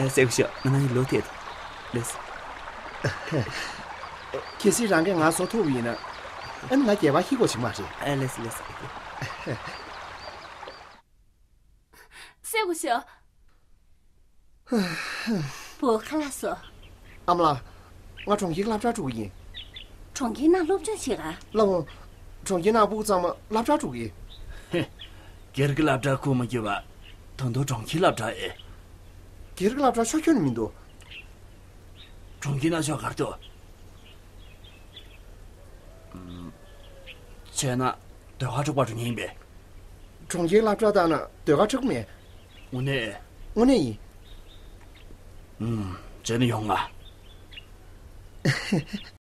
ཨ། སྲས་སྐུ་ཞབས། ང་རང་གི་ལོ་ཐད། ལེས། གལ་སྲིད་རང་གིས་ང་བཟོ་ཐུབ་པ་ཡིན་ན། ཨ་ནི་ང་སྒལ་པར་ཤི་དགོས་ཞིག་མ་རེད། ཨ། ལེས་ལེས། སྲས་སྐུ་ཞབས། བུ་ཁ་ལག་བཟོ། ཨ་མ་ལགས། ང་གྲོང་ཁྱེར་སློབ་གྲྭར་འགྲོ་གི་ཡིན། གྲོང་ཁྱེར་ནང་སློབ་སྦྱོང་བྱེད་ག་ལགས་འོང་། གྲོང་ཁྱེར་ནང་སྤུ་གུ་ཚང་མ་སློབ་གྲྭར་འགྲོ་གི་ཡིན། ཧེ། སྒེར་གྱི་སློབ་གྲྭར་ཁུར་མ་བསྐྱོད་པ། ད་དུང་གྲོང་ཁྱེར་སློབ་གྲྭ་ཨེ། སྒེར་གྱི་སློབ་གྲྭ་ཆོག་ཁྱོན་ནས་མི་འདུག་གྲོང་ཁྱེར་ནང་ཆོག་གར་འདུག་བྱས་ན། ཟློས་གར་འཁྲབ་པར་འགྲོ་མཁན་ཡིན་པས། གྲོང་ཁྱེར་སློབ་གྲྭ་དག་ན་ཟློས་གར་འཁྲབ་ཀྱི་མེད། དངོས་གནས། དངོས་གནས་ཡིན། ཨུམ། བྱས་ན་ཡོང་ང་།